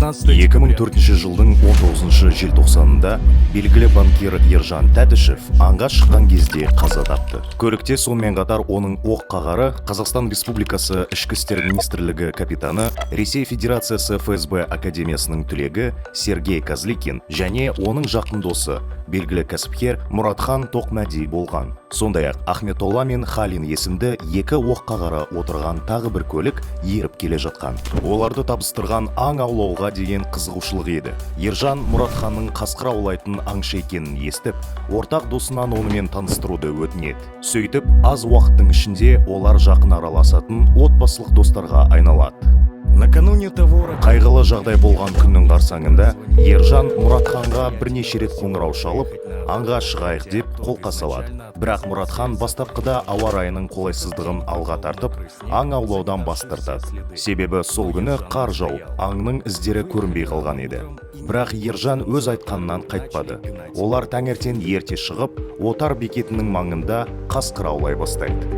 19 декабря. 2004 жылдың 19 желтоқсанында белгілі банкир Ержан Тәтішев аңға шыққан кезде қаза тапты. Көлікте сонымен қатар оның оқ қағары Қазақстан Республикасы Ішкі істер министрлігі капитаны, Ресей Федерациясы ФСБ Академиясының түлегі Сергей Козликин және оның жақын досы, белгілі кәсіпкер Мұратхан Тоқмәди болған. Сондай-ақ Ахметолла мен Халин есімді екі оқ қағары отырған тағы бір көлік еріп келе жатқан. Оларды табыстырған аң аулауға деген қызығушылық еді. Ержан Мұратханның қасқыр аулайтын аңшы екенін естіп, ортақ досынан онымен таныстыруды өтінеді. Сөйтіп, аз уақыттың ішінде олар жақын араласатын отбасылық достарға айналады. Накануне того Қайғылы жағдай болған күннің қарсаңында Ержан Мұратханға бірнеше рет қоңырау шалып, аңға шығайық деп қолқа салады. Бірақ Мұратхан бастапқыда ауа райының қолайсыздығын алға тартып, аң аулаудан бас тартады. Себебі сол күні қар жауып, аңның іздері көрінбей қалған еді. Бірақ Ержан өз айтқанынан қайтпады. Олар таңертең ерте шығып, Отар бекетінің маңында қасқыр аулай бастайды.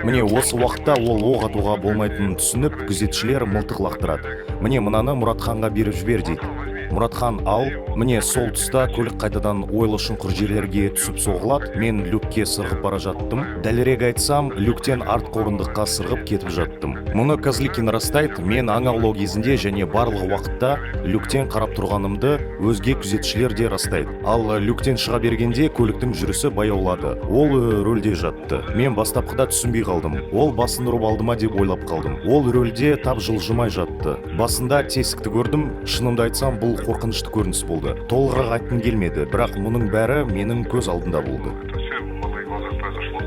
Міне, осы уақытта ол оқ атуға болмайтынын түсініп, күзетшілер мылтық лақтырады. «Міне, мынаны Мұратханға беріп жібер», – дейді. Мұратхан ал. Міне, сол тұста көлік қайтадан ойлы шұңқыр жерлерге түсіп соғылады. Мен люкке сырғып бара жаттым. Дәлірек айтсам, люктен артқы орындыққа сырғып кетіп жаттым. Мұны Козликин растайды. Мен аң аулау кезінде және барлық уақытта люктен қарап тұрғанымды өзге күзетшілер де растайды. Ал люктен шыға бергенде көліктің жүрісі баяулады. Ол рөлде жатты. Мен бастапқыда түсінбей қалдым. Ол басын ұрып алды ма деп ойлап қалдым. Ол рөлде тап жылжымай жатты. Басында тесікті көрдім. Шынымды айтсам, бұл қорқынышты көрініс болды. Толығырақ айтқым келмеді, бірақ мұның бәрі менің көз алдымда болды. Это все на моих глазах произошло.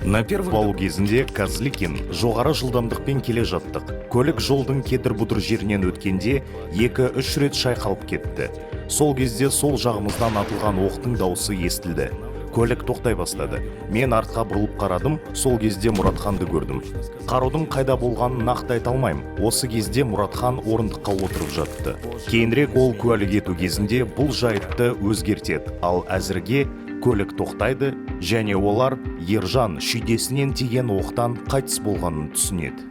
На первых Алу кезінде Козликин жоғары жылдамдықпен келе жаттық. Көлік жолдың кедір-бұдыр жерінен өткенде 2-3 рет шайқалып кетті. Сол кезде сол жағымыздан атылған оқтың дауысы естілді. Көлік тоқтай бастады. Мен артқа бұрылып қарадым, сол кезде Мұратханды көрдім. Қарудың қайда болғанын нақты айта алмаймын. Осы кезде Мұратхан орындыққа отырып жатты. Кейінірек ол куәлік ету кезінде бұл жайтты өзгертеді, ал әзірге көлік тоқтайды және олар Ержан шүйдесінен тиген оқтан қайтыс болғанын түсінеді.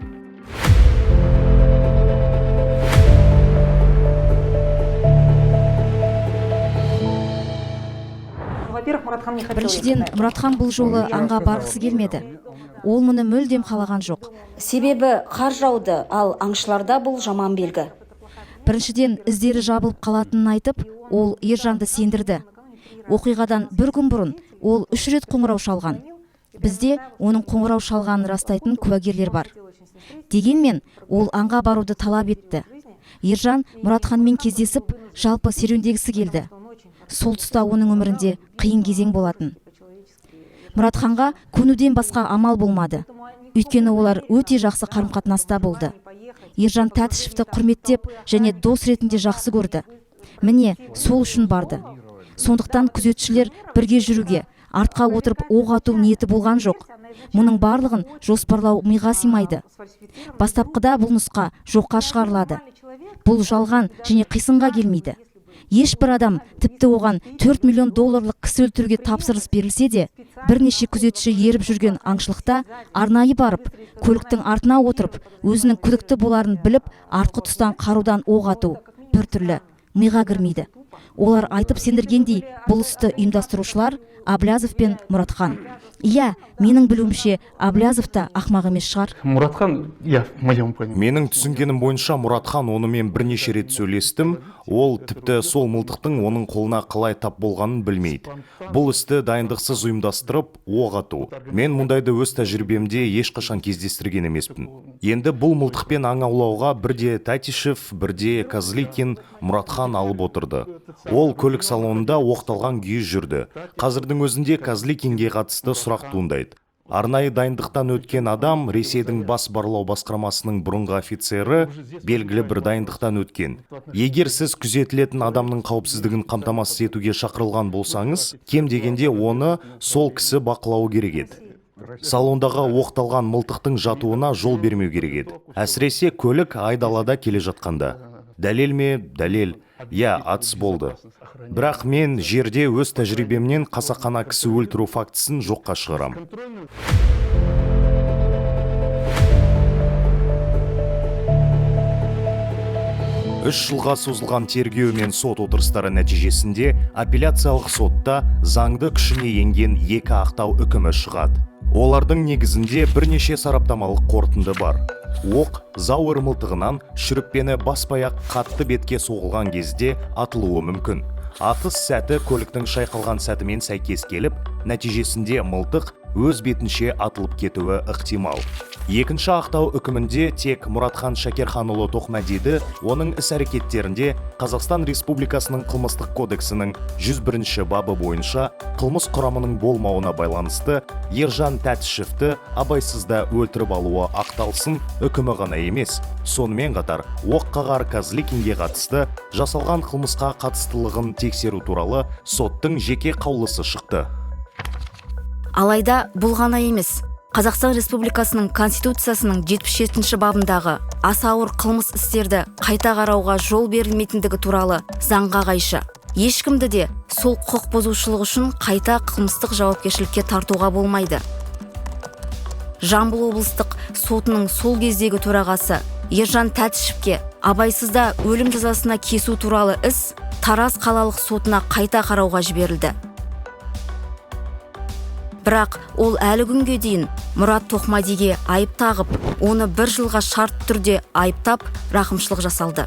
Во-первых, Мұратхан не хотел Біріншіден, ехать на это. Мұратхан бұл жолы аңға барғысы келмеді. Ол мұны мүлдем қалаған жоқ. Себебі қар жауды, ал аңшыларда бұл жаман белгі. Біріншіден, іздері жабылып қалатынын айтып, ол Ержанды сендірді. Оқиғадан бір күн бұрын ол үш рет қоңырау шалған. Бізде оның қоңырау шалғанын растайтын куәгерлер бар. Дегенмен ол аңға баруды талап етті. Ержан Мұратханмен кездесіп, жалпы серуендегісі келді. Сол тұста оның өмірінде қиын кезең болатын. Мұратханға көнуден басқа амал болмады, өйткені олар өте жақсы қарым қатынаста болды. Ержан Тәтішевті құрметтеп және дос ретінде жақсы көрді. Міне, сол үшін барды. Сондықтан күзетшілер бірге жүруге, артқа отырып оқ ату ниеті болған жоқ. Мұның барлығын жоспарлау миға сыймайды. Бастапқыда бұл нұсқа жоққа шығарылады. Бұл жалған және қисынға келмейді. Ешбір адам, тіпті оған 4 миллион долларлық кісі өлтіруге тапсырыс берілсе де, бірнеше күзетші еріп жүрген аңшылықта арнайы барып, көліктің артына отырып, өзінің күдікті боларын біліп, артқы тұстан қарудан оқ ату біртүрлі, миға кірмейді. Олар айтып сендіргендей, бұл істі ұйымдастырушылар Аблязов пен Мұратхан. Иә, менің білуімше, Аблязов та ақмақ емес шығар. Мұратхан, я в моем понимании. Менің түсінгенім бойынша, Мұратхан, онымен бірнеше рет сөйлестім, ол тіпті сол мылтықтың оның қолына қалай тап болғанын білмейді. Бұл істі дайындықсыз ұйымдастырып, оқ ату. Мен мұндайды өз тәжірибемде ешқашан кездестірген емеспін. Енді бұл мылтықпен аң аулауға бірде Татишев, бірде Козликин Мұратхан алып отырды. Ол көлік салонында оқталған күйі жүрді. Қазірдің өзінде Козликинге қатысты сұрақ туындайды. Арнайы дайындықтан өткен адам, Ресейдің бас барлау басқармасының бұрынғы офицері, белгілі бір дайындықтан өткен. Егер сіз күзетілетін адамның қауіпсіздігін қамтамасыз етуге шақырылған болсаңыз, кем дегенде оны сол кісі бақылауы керек еді. Салондағы оқталған мылтықтың жатуына жол бермеу керек еді. Әсіресе көлік айдалада келе жатқанда. Дәлел ме? Дәлел. Иә, атыс болды. Бірақ мен жерде өз тәжірибемнен қасақана кісі өлтіру фактісін жоққа шығарам. 3 жылға созылған тергеу мен сот отырыстары нәтижесінде апелляциялық сотта заңды күшіне енген екі ақтау үкімі шығады. Олардың негізінде бірнеше сараптамалық қорытынды бар. Оқ Зауэр мылтығынан шүріппені баспай-ақ қатты бетке соғылған кезде атылуы мүмкін. Атыс сәті көліктің шайқалған сәтімен сәйкес келіп, нәтижесінде мылтық өз бетінше атылып кетуі ықтимал. Екінші ақтау үкімінде тек Мұратхан Шәкерханұлы Тоқмәдиді оның іс-әрекеттерінде Қазақстан Республикасының Қылмыстық кодексінің 101 бабы бойынша қылмыс құрамының болмауына байланысты Ержан Тәтішевті абайсызда өлтіріп алуы ақталсын үкімі ғана емес, сонымен қатар оқ қағар Козликинге қатысты жасалған қылмысқа қатыстылығын тексеру туралы соттың жеке қаулысы шықты. Алайда бұл ғана емес. Қазақстан Республикасының Конституциясының 77 бабындағы аса ауыр қылмыс істерді қайта қарауға жол берілмейтіндігі туралы заңға қайшы. Ешкімді де сол құқық бұзушылық үшін қайта қылмыстық жауапкершілікке тартуға болмайды. Жамбыл облыстық сотының сол кездегі төрағасы Ержан Тәтішевке абайсызда өлім жазасына кесу туралы іс Тараз қалалық сотына қайта қарауға жіберілді. Бірақ ол әлі күнге дейін Мұрат Тоқмадиге айып тағып, оны бір жылға шартты түрде айыптап, рақымшылық жасалды.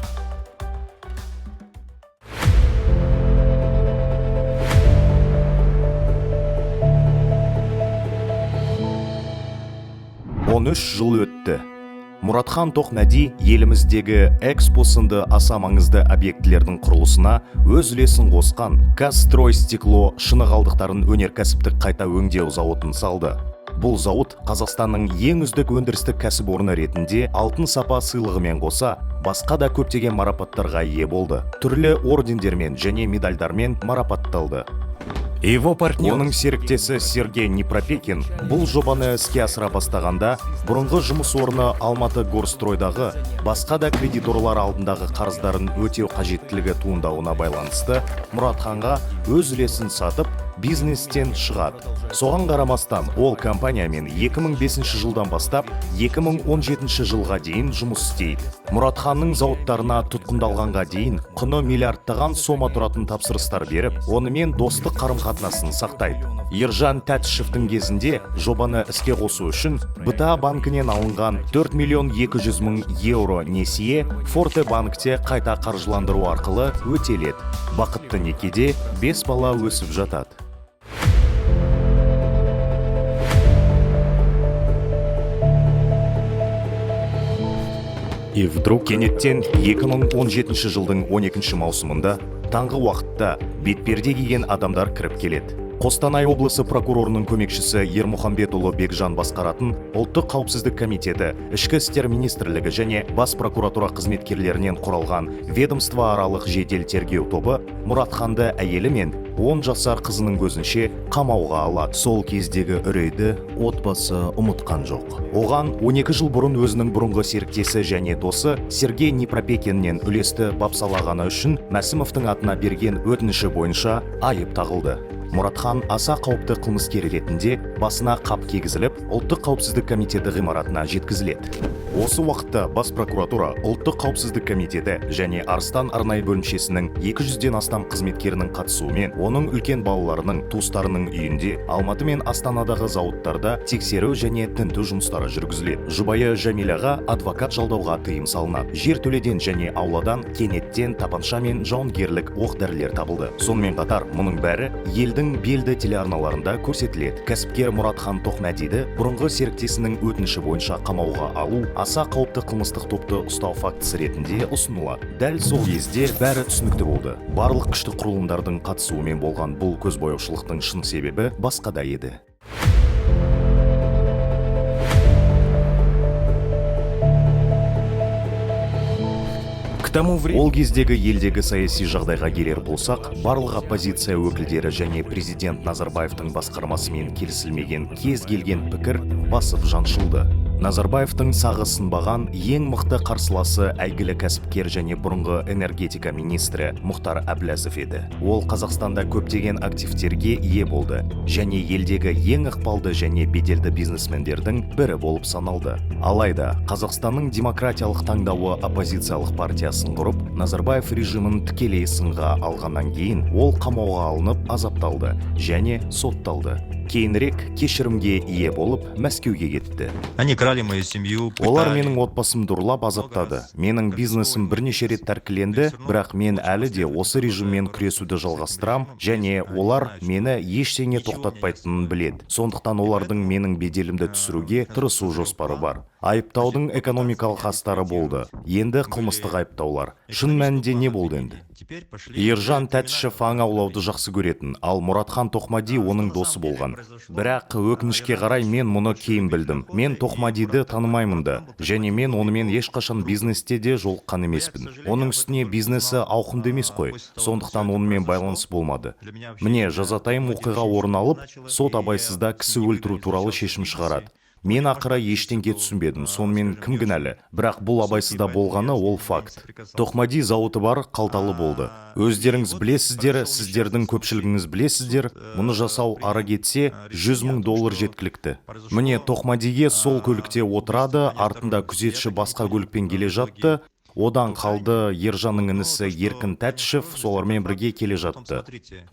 13 жыл өтті. Мұратхан Тоқмәди еліміздегі Экспо сынды аса маңызды объектілердің құрылысына өз үлесін қосқан «Казстройстекло» шыны қалдықтарын өнеркәсіптік қайта өңдеу зауытын салды. Бұл зауыт Қазақстанның ең үздік өндірістік кәсіпорны ретінде «Алтын сапа» сыйлығымен қоса басқа да көптеген марапаттарға ие болды, түрлі ордендермен және медальдармен марапатталды. Его партнер Оның серіктесі Сергей Непропекин бұл жобаны іске асыра бастағанда бұрынғы жұмыс орны Алматы Горстройдағы басқа да кредиторлар алдындағы қарыздарын өтеу қажеттілігі туындауына байланысты Мұратханға өз үлесін сатып, бизнестен шығады. Соған қарамастан ол компаниямен 2005 жылдан бастап 2017 жылға дейін жұмыс істейді. Мұратханның зауыттарына тұтқындалғанға дейін құны миллиардтаған сома тұратын тапсырыстар беріп, онымен достық қарым-қатынасын сақтайды. Ержан Тәтішевтің кезінде жобаны іске қосу үшін БТА банкінен алынған 4 миллион 200 мың еуро несие Форте банкте қайта қаржыландыру арқылы өтеледі. Бақытты некеде бес бала өсіп жатады. И вдруг Кенеттен 2017 жылдың 12 маусымында таңғы уақытта бетперде киген адамдар кіріп келеді. Қостанай облысы прокурорының көмекшісі Ермұхамбетұлы Бекжан басқаратын Ұлттық қауіпсіздік комитеті, Ішкі істер министрлігі және Бас прокуратура қызметкерлерінен құралған ведомствоаралық жедел тергеу тобы Мұратханды әйелі мен 10 жасар қызының көзінше қамауға алады. Сол кездегі үрейді отбасы ұмытқан жоқ. Оған 12 жыл бұрын өзінің бұрынғы серіктесі және досы Сергей Непропекиннен үлесті бопсалағаны үшін Мәсімовтің атына берген өтініші бойынша айып тағылды. Мұратхан аса қауіпті қылмыскер ретінде басына қап кигізіліп, Ұлттық қауіпсіздік комитеті ғимаратына жеткізіледі. Осы уақытта Бас прокуратура, Ұлттық қауіпсіздік комитеті және Арыстан арнайы бөлімшесінің 200-ден астам қызметкерінің қатысуымен оның үлкен балаларының, туыстарының үйінде, Алматы мен Астанадағы зауыттарда тексеру және тінту жұмыстары жүргізіледі. Жұбайы Жәмилаға адвокат жалдауға тыйым салынады. Жертөледен және ауладан кенеттен тапанша мен жауынгерлік оқ дәрілер табылды. Сонымен қатар мұның бәрі елдің белді телеарналарында көрсетіледі. Кәсіпкер Мұратхан Тоқмәдиді бұрынғы серіктесінің өтініші бойынша қамауға алу аса қауіпті қылмыстық топты ұстау фактісі ретінде ұсынылады. Дәл сол кезде бәрі түсінікті болды. Барлық күшті құрылымдардың қатысуымен болған бұл көзбояушылықтың шын себебі басқада еді. К тому времени Ол кездегі елдегі саяси жағдайға келер болсақ, барлық оппозиция өкілдері және президент Назарбаевтың басқармасымен келісілмеген кез келген пікір басып жаншылды. Назарбаевтың сағы сынбаған ең мықты қарсыласы әйгілі кәсіпкер және бұрынғы энергетика министрі Мұхтар Әблязов еді. Ол Қазақстанда көптеген активтерге ие болды және елдегі ең ықпалды және беделді бизнесмендердің бірі болып саналды. Алайда Қазақстанның демократиялық таңдауы оппозициялық партиясын құрып, Назарбаев режимін тікелей сынға алғаннан кейін ол қамауға алынып, азапталды және сотталды. Кейінірек кешірімге ие болып, Мәскеуге кетті. Они крали мою семью, Олар пытали. Менің отбасымды ұрлап, азаптады. Менің бизнесім бірнеше рет тәркіленді, бірақ мен әлі де осы режиммен күресуді жалғастырам және олар мені ештеңе тоқтатпайтынын біледі. Сондықтан олардың менің беделімді түсіруге тырысу жоспары бар. Айыптаудың экономикалық астары болды. Енді қылмыстық айыптаулар. Шын мәнінде не болды енді? Теперь пошли. Ержан Тәтішев аң аулауды жақсы көретін, ал Мұратхан Тоқмади оның досы болған. Бірақ өкінішке қарай, мен мұны кейін білдім. Мен Тоқмадиді танымаймын да және мен онымен ешқашан бизнесте де жолыққан емеспін. Оның үстіне бизнесі ауқымды емес қой, сондықтан онымен байланыс болмады. Міне, жазатайым оқиға орын алып, сот абайсызда кісі өлтіру туралы шешім шығарады. Мен ақыры ештеңке түсінбедім. Сонымен кім кінәлі? Бірақ бұл абайсызда болғаны ол факт. Тоқмади зауыты бар, қалталы болды. Өздеріңіз білесіздер, сіздердің көпшілігіңіз білесіздер, мұны жасау ары кетсе 100 мың доллар жеткілікті. Міне, Тоқмадиге сол көлікте отырады, артында күзетші басқа көлікпен келе жатты. Одан қалды Ержанның інісі Еркін Тәтішев солармен бірге келе жатты.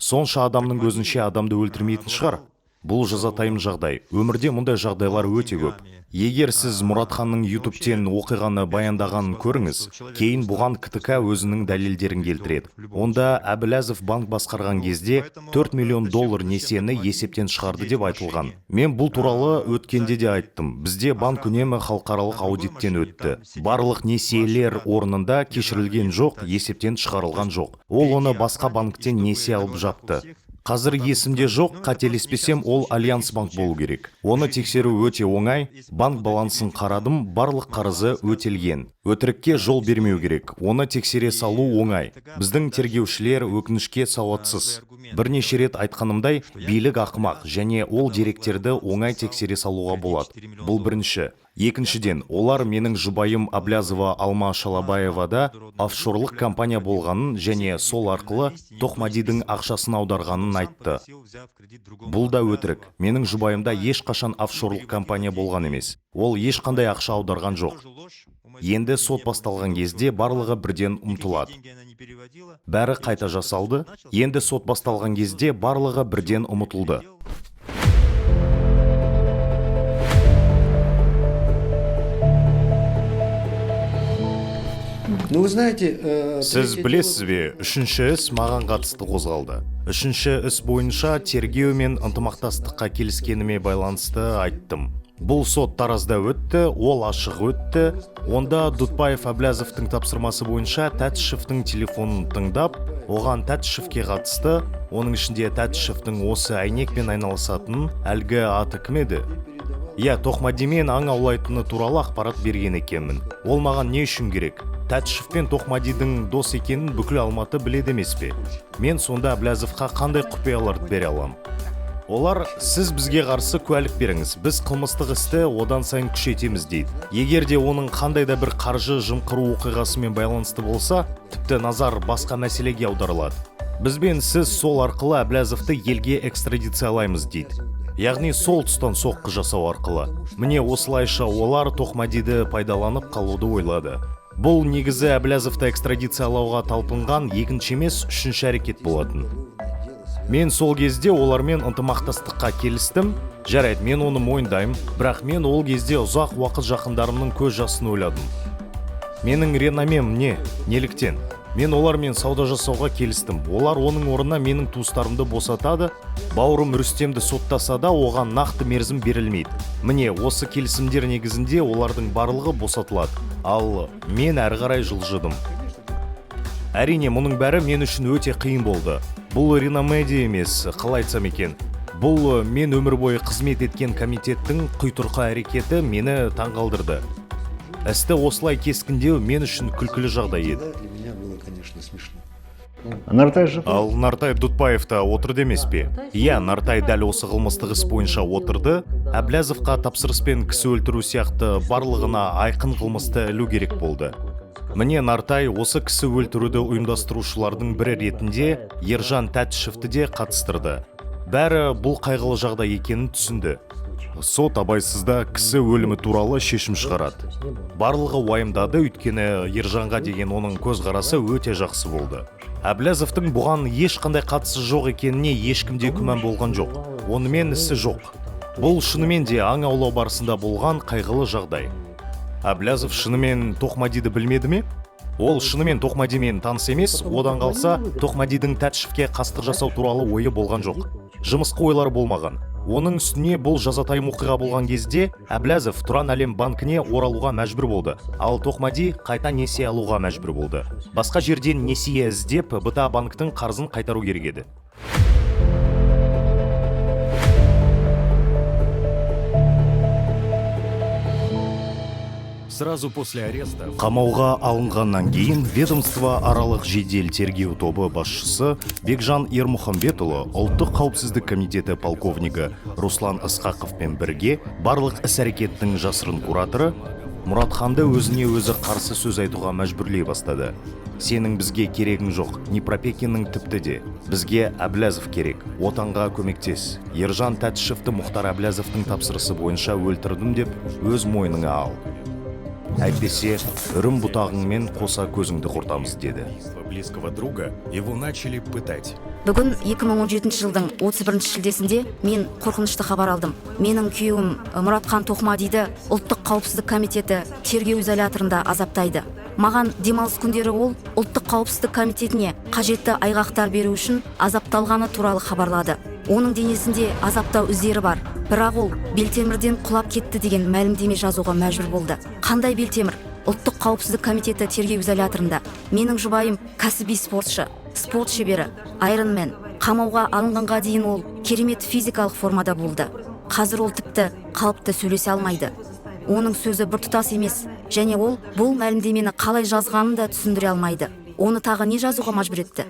Сонша адамның көзінше адамды өлтірмейтін шығар. Бұл жазатайым жағдай. Өмірде мұндай жағдайлар өте көп. Егер сіз Мұратханның ютубтен оқиғаны баяндағанын көріңіз, кейін бұған КТК өзінің дәлелдерін келтіреді. Онда Әбіләзов банк басқарған кезде 4 миллион доллар несиені есептен шығарды деп айтылған. Мен бұл туралы өткенде де айттым. Бізде банк үнемі халықаралық аудиттен өтті. Барлық несиелер орнында, кешірілген жоқ, есептен шығарылған жоқ. Ол оны басқа банктен несие алып жапты. Қазір есімде жоқ, қателеспесем, ол Альянс банк болу керек. Оны тексеру өте оңай. Банк балансын қарадым, барлық қарызы өтелген. Өтірікке жол бермеу керек. Оны тексере салу оңай. Біздің тергеушілер, өкінішке, сауатсыз. Бірнеше рет айтқанымдай, билік ақымақ және ол деректерді оңай тексере салуға болады. Бұл бірінші. Екіншіден, олар менің жұбайым Аблязова Алма Шалабаевада офшорлық компания болғанын және сол арқылы Тоқмадидің ақшасын аударғанын айтты. Бұл да өтірік. Менің жұбайымда ешқашан офшорлық компания болған емес. Ол ешқандай ақша аударған жоқ. Енді сот басталған кезде барлығы бірден ұмтылады. Бәрі қайта жасалды. Енді сот басталған кезде барлығы бірден ұмытылды. Ну, вы знаете, Сіз третье білесіз бе, үшінші іс маған қатысты қозғалды. Үшінші іс бойынша тергеу мен ынтымақтастыққа келіскеніме байланысты айттым. Бұл сот Таразда өтті, ол ашық өтті. Онда Дұтбаев Әблязовтың тапсырмасы бойынша Тәтішевтің телефонын тыңдап, оған Тәтішевке қатысты, оның ішінде Тәтішевтің осы әйнекпен айналысатынын, әлгі аты кім еді? Иә, Тоқмадимен аң аулайтыны туралы ақпарат берген екенмін. Ол маған не үшін керек? Тәтішев пен Тоқмадидің дос екенін бүкіл Алматы біледі емес пе? Мен сонда Әблязовқа қандай құпияларды бере алам? Олар: «Сіз бізге қарсы куәлік беріңіз, біз қылмыстық істі одан сайын күшейтеміз», – дейді. Егер де оның қандай да бір қаржы жымқыру оқиғасымен байланысты болса, тіпті назар басқа мәселеге аударылады. Бізбен сіз сол арқылы Әблязовты елге экстрадициялаймыз, дейді. Яғни сол тұстан соққы жасау арқылы. Міне, осылайша олар Тоқмадиді пайдаланып қалуды ойлады. Бұл негізі Әблязовты экстрадициялауға талпынған екінші емес, үшінші әрекет болатын. Мен сол кезде олармен ынтымақтастыққа келістім. Жарайды, мен оны мойындаймын, бірақ мен ол кезде ұзақ уақыт жақындарымның көз жасын ойладым. Менің реномем не? Неліктен? Мен олармен сауда жасауға келістім. Олар оның орнына менің туыстарымды босатады. Бауырым Рүстемді соттаса да, оған нақты мерзім берілмейді. Міне, осы келісімдер негізінде олардың барлығы босатылады. Ал мен әрі қарай жылжыдым. Әрине, мұның бәрі мен үшін өте қиын болды. Бұл реноме де емес, қалай айтсам екен. Бұл мен өмір бойы қызмет еткен комитеттің құйтырқы әрекеті мені таңғалдырды. Істі осылай кескіндеу мен үшін күлкілі жағдай еді. Для меня было, конечно, смешно. А Нартай же Ал Нартай Дұтпаев та отырды емес пе? Иә, Нартай дәл осы қылмыстық іс бойынша отырды. Әблязовқа тапсырыспен кісі өлтіру сияқты барлығына айқын қылмысты ілу керек болды. Міне, Нартай осы кісі өлтіруді ұйымдастырушылардың бірі ретінде Ержан Тәтішевті де қатыстырды. Бәрі бұл қайғылы жағдай екенін түсінді. Сот абайсызда кісі өлімі туралы шешім шығарады. Барлығы уайымдады, өйткені Ержанға деген оның көзқарасы өте жақсы болды. Әблязовтың бұған ешқандай қатысы жоқ екеніне ешкімде күмән болған жоқ. Онымен ісі жоқ. Бұл шынымен де аң аулау барысында болған қайғылы жағдай. Әблязов шынымен Тоқмадиді білмеді ме? Ол шынымен Тоқмадимен таныс емес. Одан қалса, Тоқмадидің Тәтішевке қастық жасау туралы ойы болған жоқ, жымысқы ойлары болмаған. Оның үстіне бұл жазатайым оқиға болған кезде Әблязов Тұран Әлем банкіне оралуға мәжбүр болды, ал Тоқмади қайта несие алуға мәжбүр болды. Басқа жерден несие іздеп, БТА банктің қарызын қайтару керек еді. Сразу после ареста Қамауға алынғаннан кейін ведомство аралық жедел тергеу тобы басшысы Бекжан Ермұхамбетұлы Ұлттық қауіпсіздік комитеті полковнигі Руслан Ысқақовпен бірге, барлық іс-әрекеттің жасырын кураторы, Мұратханды өзіне өзі қарсы сөз айтуға мәжбүрлей бастады. Сенің бізге керегің жоқ, Нипропекиннің тіпті де. Бізге Әблязов керек, отанға көмектес. Ержан Тәтішевті Мұхтар Әблязовтың тапсырысы бойынша өлтірдім деп өз мойныңа ал. Әйтпесе, үрім бұтағыңмен қоса көзіңді құртамыз, деді. Близкого друга его начали пытать. Бүгін, 2017 жылдың 31 шілдесінде, мен қорқынышты хабар алдым. Менің күйеуім Мұратхан Тоқмадиді Ұлттық қауіпсіздік комитеті тергеу изоляторында азаптайды. Маған демалыс күндері ол Ұлттық қауіпсіздік комитетіне қажетті айғақтар беру үшін азапталғаны туралы хабарлады. Оның денесінде азаптау іздері бар, бірақ ол белтемірден құлап кетті деген мәлімдеме жазуға мәжбүр болды. Қандай белтемір? Ұлттық қауіпсіздік комитеті тергеу изоляторында. Менің жұбайым кәсіби спортшы, спорт шебері, айронмен. Қамауға алынғанға дейін ол керемет физикалық формада болды. Қазір ол тіпті қалыпты сөйлесе алмайды. Оның сөзі біртұтас емес және ол бұл мәлімдемені қалай жазғанын да түсіндіре алмайды. Оны тағы не жазуға мәжбүр етті?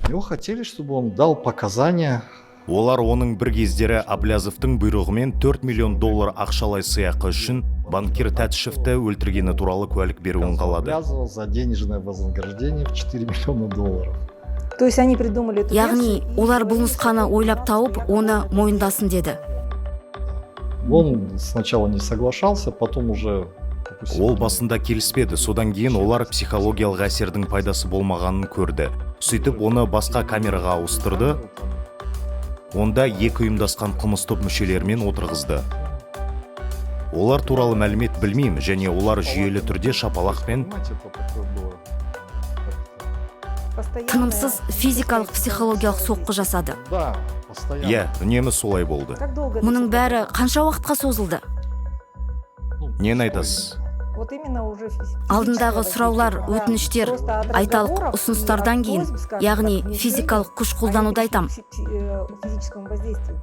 Его хотели, чтобы он дал показания. Олар оның бір кездері Әблязовтың бұйрығымен 4 миллион доллар ақшалай сыйақы үшін банкир Тәтішевті өлтіргені туралы куәлік беруін қалады. Аблязова за денежное вознаграждение в 4 миллиона долларов. То есть они придумали эту Яғни версию и олар бұл нұсқаны ойлап тауып, оны мойындасын деді. Он сначала не соглашался, потом уже, допустим, Ол басында келіспеді, содан кейін олар психологиялық әсердің пайдасы болмағанын көрді. Сөйтіп оны басқа камераға ауыстырды. Онда екі ұйымдасқан қылмыс топ мүшелерімен отырғызды. Олар туралы мәлімет білмеймін және олар жүйелі түрде шапалақпен Понимаете, это такое было как-то. Постоянное Тынымсыз физикалық, психологиялық соққы жасады. Да, постоянно. Иә, үнемі солай болды. Как долго это Мұның всё бәрі қанша уақытқа созылды? Ну, Нені айтасыз? Вот именно уже Алдындағы физическое сұраулар, воздействие. Да, өтініштер, просто от айталық, разговоров и ұсыныстардан от кейін, просьб, скажем яғни так, внушений, физикалық күш қолдануды айтам. Физическому воздействию.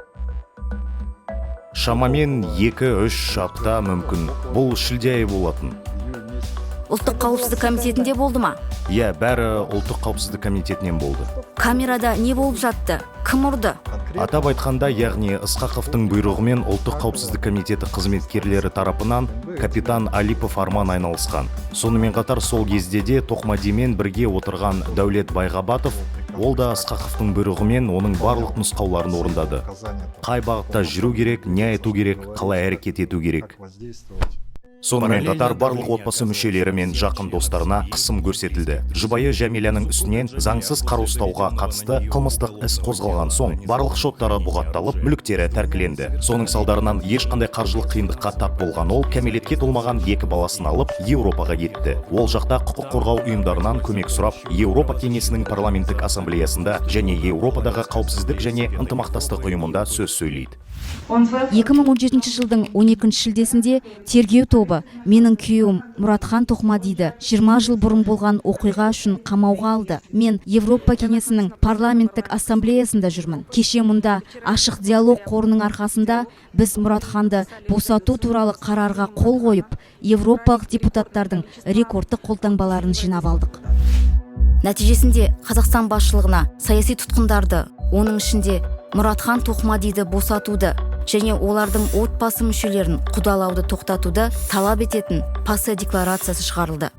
Шамамен 2-3 апта мүмкін. Бұл шілде айы болатын. Июль месяц. Ұлттық қауіпсіздік комитетінде болды ма? Иә, бәрі Ұлттық қауіпсіздік комитетінен болды. Камерада не болып жатты? Кім ұрды? Конкретно Атап айтқанда, яғни Ысқақовтың бұйрығымен Ұлттық қауіпсіздік комитеті қызметкерлері тарапынан капитан Алипов Арман айналысқан. Сонымен қатар сол кезде де Тоқмадимен бірге отырған Дәулет Байғабатов, ол да Ысқақовтың бұйрығымен оның барлық нұсқауларын орындады. указания там, Қай бағытта жүру керек, не айту керек, қалай әрекет ету керек. как воздействовать. Сонымен қатар барлық отбасы мүшелері мен жақын достарына қысым көрсетілді. Жұбайы Жәмиланың үстінен заңсыз қару ұстауға қатысты қылмыстық іс қозғалған соң, барлық шоттары бұғатталып, мүліктері тәркіленді. Соның салдарынан ешқандай қаржылық қиындыққа тап болған ол кәмелетке толмаған екі баласын алып, Еуропаға кетті. Ол жақта құқық қорғау ұйымдарынан көмек сұрап, Еуропа Кеңесінің парламенттік ассамблеясында және Еуропадағы қауіпсіздік және ынтымақтастық ұйымында сөз сөйлейді. 2017 жылдың 12 шілдесінде тергеу тобы менің күйеуім Мұратхан Тоқмадиді 20 жыл бұрын болған оқиға үшін қамауға алды. Мен Европа Кеңесінің парламенттік ассамблеясында жүрмін. Кеше мұнда ашық диалог қорының арқасында біз Мұратханды босату туралы қарарға қол қойып, европалық депутаттардың рекордтық қолтаңбаларын жинап алдық. Нәтижесінде Қазақстан басшылығына саяси тұтқындарды, оның ішінде Мұратхан Тоқмадиді босатуды және олардың отбасы мүшелерін қудалауды тоқтатуды талап ететін ПАСЕ декларациясы шығарылды.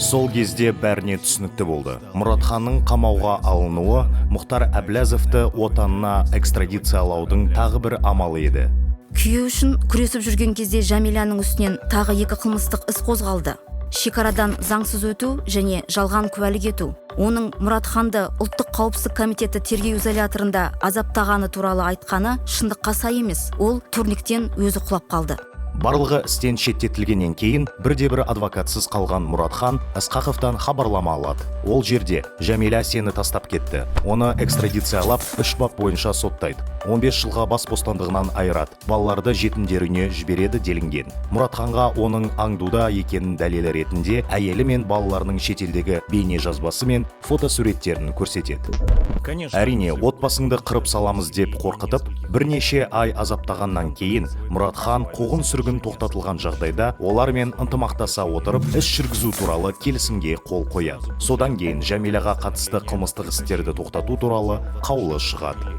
Сол кезде бәріне түсінікті болды: Мұратханның қамауға алынуы Мұхтар Әблязовты отанына экстрадициялаудың тағы бір амалы еді. Күйеуі үшін күресіп жүрген кезде Жәмиланың үстінен тағы екі қылмыстық іс қозғалды: шекарадан заңсыз өту және жалған куәлік ету. Оның Мұратханды Ұлттық қауіпсіздік комитеті тергеу изоляторында азаптағаны туралы айтқаны шындыққа сай емес, ол турниктен өзі құлап қалды. Барлығы істен шеттетілгеннен кейін бірде бір адвокатсыз қалған Мұратхан Ысқақовтан хабарлама алады. Ол жерде: «Жәмила сені тастап кетті». Оны экстрадициялап, үш бап бойынша соттайды, 15 жылға бас бостандығынан айырады, балаларды жетімдер үйіне жібереді делінген. Мұратханға оның аңдуда екенін дәлелі ретінде әйелі мен балаларының шетелдегі бейне жазбасы мен фотосуреттерін көрсетеді. Конечно. Әрине, отбасыңды қырып саламыз деп қорқытып, бірнеше ай азаптағаннан кейін Мұратхан қуғын сүргін тоқтатылған жағдайда олармен ынтымақтаса отырып іс жүргізу туралы келісімге қол қояды. Содан кейін Жәмилаға қатысты қылмыстық істерді тоқтату туралы қаулы шығады.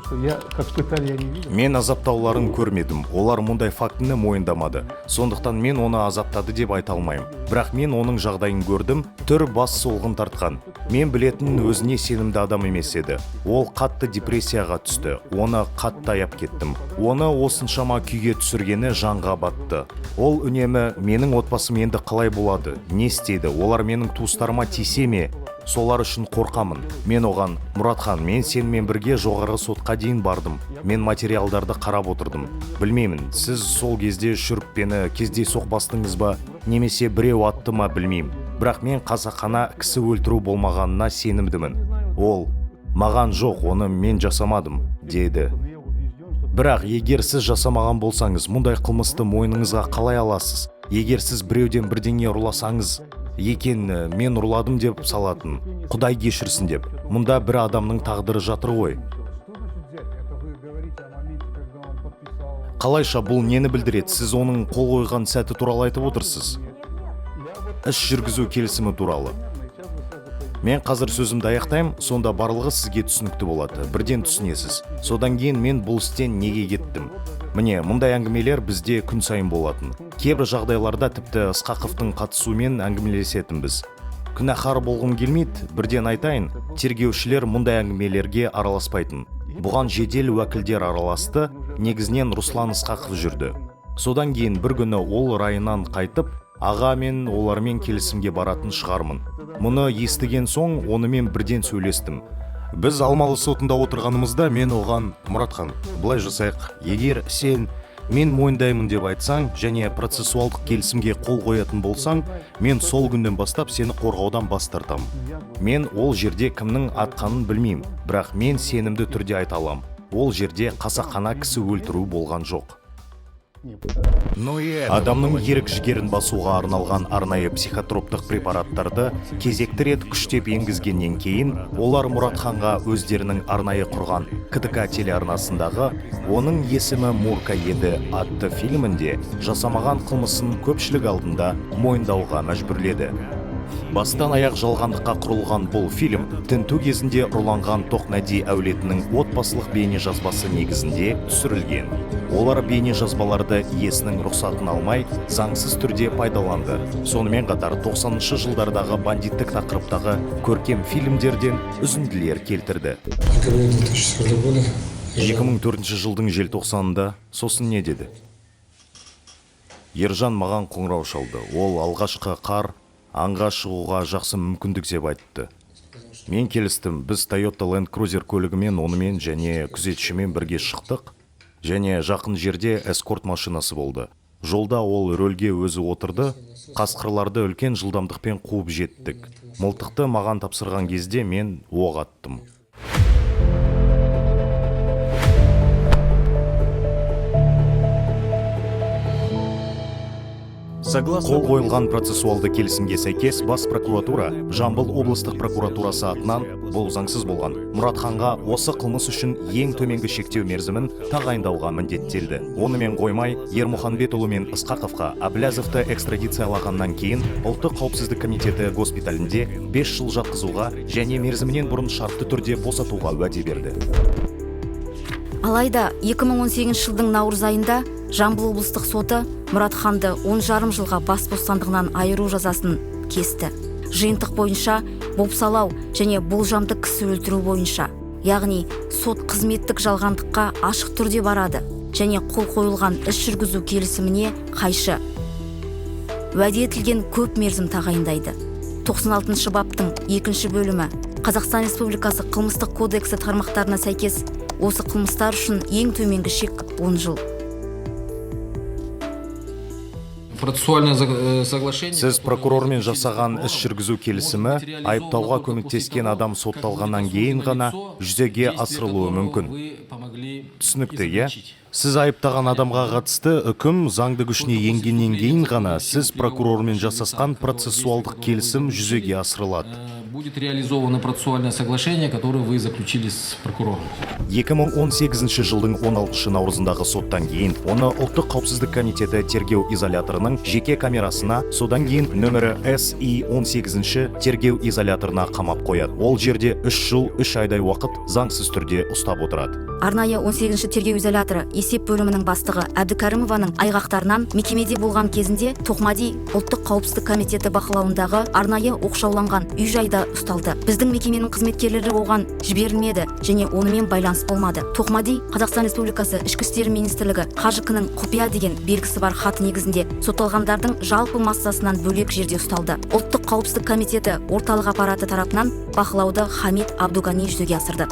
Что я, как пытали, я не видел. Мен азаптауларын көрмедім, олар мұндай фактіні мойындамады, сондықтан мен оны азаптады деп айта алмаймын. Бірақ мен оның жағдайын көрдім, түр бас солғын тартқан. Мен білетін өзіне сенімді адам емес еді. Ол қатты депрессияға түсті, оны қатты аяп кеттім. Оны осыншама күйге түсіргені жанға батты. Ол үнемі: «Менің отбасым енді қалай болады, не істейді, олар менің туыстарыма тисе ме, солар үшін қорқамын». Мен оған: «Мұратхан, мен сенімен бірге Жоғарғы сотқа дейін бардым, мен материалдарды қарап отырдым. Білмеймін, сіз сол кезде шүріппені кездейсоқ бастыңыз ба немесе біреу атты ма, білмеймін, бірақ мен қасақана кісі өлтіру болмағанына сенімдімін». Ол маған: «Жоқ, оны мен жасамадым», – деді. «Бірақ егер сіз жасамаған болсаңыз, мұндай қылмысты мойныңызға қалай аласыз? Егер сіз біреуден бірдеңе ұрласаңыз екен, мен ұрладым деп салатын, құдай кешірсін деп. Мұнда бір адамның тағдыры жатыр ғой». Что значит взять? Это вы говорите о моменте, когда он подписал. Қалайша, бұл нені білдіреді? Сіз оның қол қойған сәті туралы айтып отырсыз, іс жүргізу келісімі туралы. Мен қазір сөзімді аяқтаймын, сонда барлығы сізге түсінікті болады, бірден түсінесіз. Содан кейін мен бұл істен неге кеттім? Міне, мұндай әңгімелер бізде күн сайын болатын. Кейбір жағдайларда тіпті Ысқақовтың қатысуымен әңгімелесетінбіз. Күнәһар болғым келмейді, бірден айтайын, тергеушілер мұндай әңгімелерге араласпайтын. Бұған жедел уәкілдер араласты, негізінен Руслан Ысқақов жүрді. Содан кейін бір күні ол райынан қайтып: «Аға, мен олармен келісімге баратын шығармын». Мұны естіген соң онымен бірден сөйлестім. Біз Алмалы сотында отырғанымызда мен оған: «Мұратхан, былай жасайық: егер сен мен мойындаймын деп айтсаң және процессуалдық келісімге қол қоятын болсаң, мен сол күннен бастап сені қорғаудан бас тартамын. Мен ол жерде кімнің атқанын білмеймін, бірақ мен сенімді түрде айта аламын, ол жерде қасақана кісі өлтіру болған жоқ». Но и это Адамның ерік жігерін басуға арналған арнайы психотроптық препараттарды кезекті рет күштеп енгізгеннен кейін олар Мұратханға өздерінің арнайы құрған КТК телеарнасындағы «Оның есімі Мурка еді» атты фильмінде жасамаған қылмысын көпшілік алдында мойындауға мәжбүрледі. Бастан аяқ жалғандыққа құрылған бұл фильм тінту кезінде ұрланған Тоқмәди әулетінің отбасылық бейнежазбасы негізінде түсірілген. Олар бейнежазбаларды иесінің рұқсатын алмай заңсыз түрде пайдаланды. Сонымен қатар 90 жылдардағы бандиттік тақырыптағы көркем фильмдерден үзінділер келтірді. Декабря 2004 года. 2004 жылдың желтоқсанында. Сосын не деді? Ержан маған қоңырау шалды. Ол алғашқы қар аңға шығуға жақсы мүмкіндік деп айтты. Мен келістім. Біз Toyota Land Cruiser көлігімен онымен және күзетшімен бірге шықтық және жақын жерде эскорт машинасы болды. Жолда ол рөлге өзі отырды. Қасқырларды үлкен жылдамдықпен қуып жеттік. Мылтықты маған тапсырған кезде мен оқ аттым. Согласно Қол қойылған процессуалды келісімге сәйкес, бас прокуратура Жамбыл облыстық прокуратурасы атынан бұл заңсыз болған Мұратханға осы қылмыс үшін ең төменгі шектеу мерзімін тағайындауға міндеттелді. Онымен қоймай, Ермұханбетұлы мен Ысқақовқа Әблязовты экстрадициялағаннан кейін Ұлттық қауіпсіздік комитеті госпиталінде 5 жыл жатқызуға және мерзімінен бұрын шартты түрде босатуға уәде берді. Алайда 2018 жылдың наурыз айында Жамбыл облыстық соты Мұратханды 10,5 жылға бас бостандығынан айыру жазасын кесті. Жиынтық бойынша бопсалау және болжамды кісі өлтіру бойынша, яғни сот қызметтік жалғандыққа ашық түрде барады және қол қойылған іс жүргізу келісіміне қайшы уәде етілген көп мерзім тағайындайды. 96 баптың екінші бөлімі Қазақстан Республикасы Қылмыстық кодексі тармақтарына сәйкес, осы қылмыстар үшін ең төменгі шек 10 жыл. Процессуальное соглашение. Сіз прокурормен жасаған іс жүргізу келісімі айыптауға көмектескен адам сотталғаннан кейін ғана жүзеге асырылуы мүмкін. Түсінікті, иә? Сіз айыптаған адамға қатысты үкім заңды күшіне енгеннен кейін ғана сіз прокурормен жасасқан процессуалдық келісім жүзеге асырылады. Будет реализовано процессуальное соглашение, которое вы заключили с прокурором. 2018 жылдың 16 наурызындағы соттан кейін оны Ұлттық қауіпсіздік комитеті тергеу изоляторының жеке камерасына, содан кейін нөмірі СИ 18 тергеу изоляторына қамап қояды. Ол жерде 3 жыл 3 айдай уақыт заңсыз түрде ұстап отырады. Арнайы 18 тергеу изоляторы есеп бөлімінің бастығы Әбдікәрімованың айғақтарынан, мекемеде болған кезінде Тоқмади Ұлттық қауіпсіздік комитеті бақылауындағы арнайы оқшауланған үй жайда ұсталды. Біздің мекеменің қызметкерлері оған жіберілмеді және онымен байланыс болмады. Тоқмади Қазақстан Республикасы Ішкі істер министрлігі ҚАЖК-ның құпия деген белгісі бар хаты негізінде сотталғандардың жалпы массасынан бөлек жерде ұсталды. Ұлттық қауіпсіздік комитеті орталық аппараты тарапынан бақылауды Хамит Абдугани жүзеге асырды.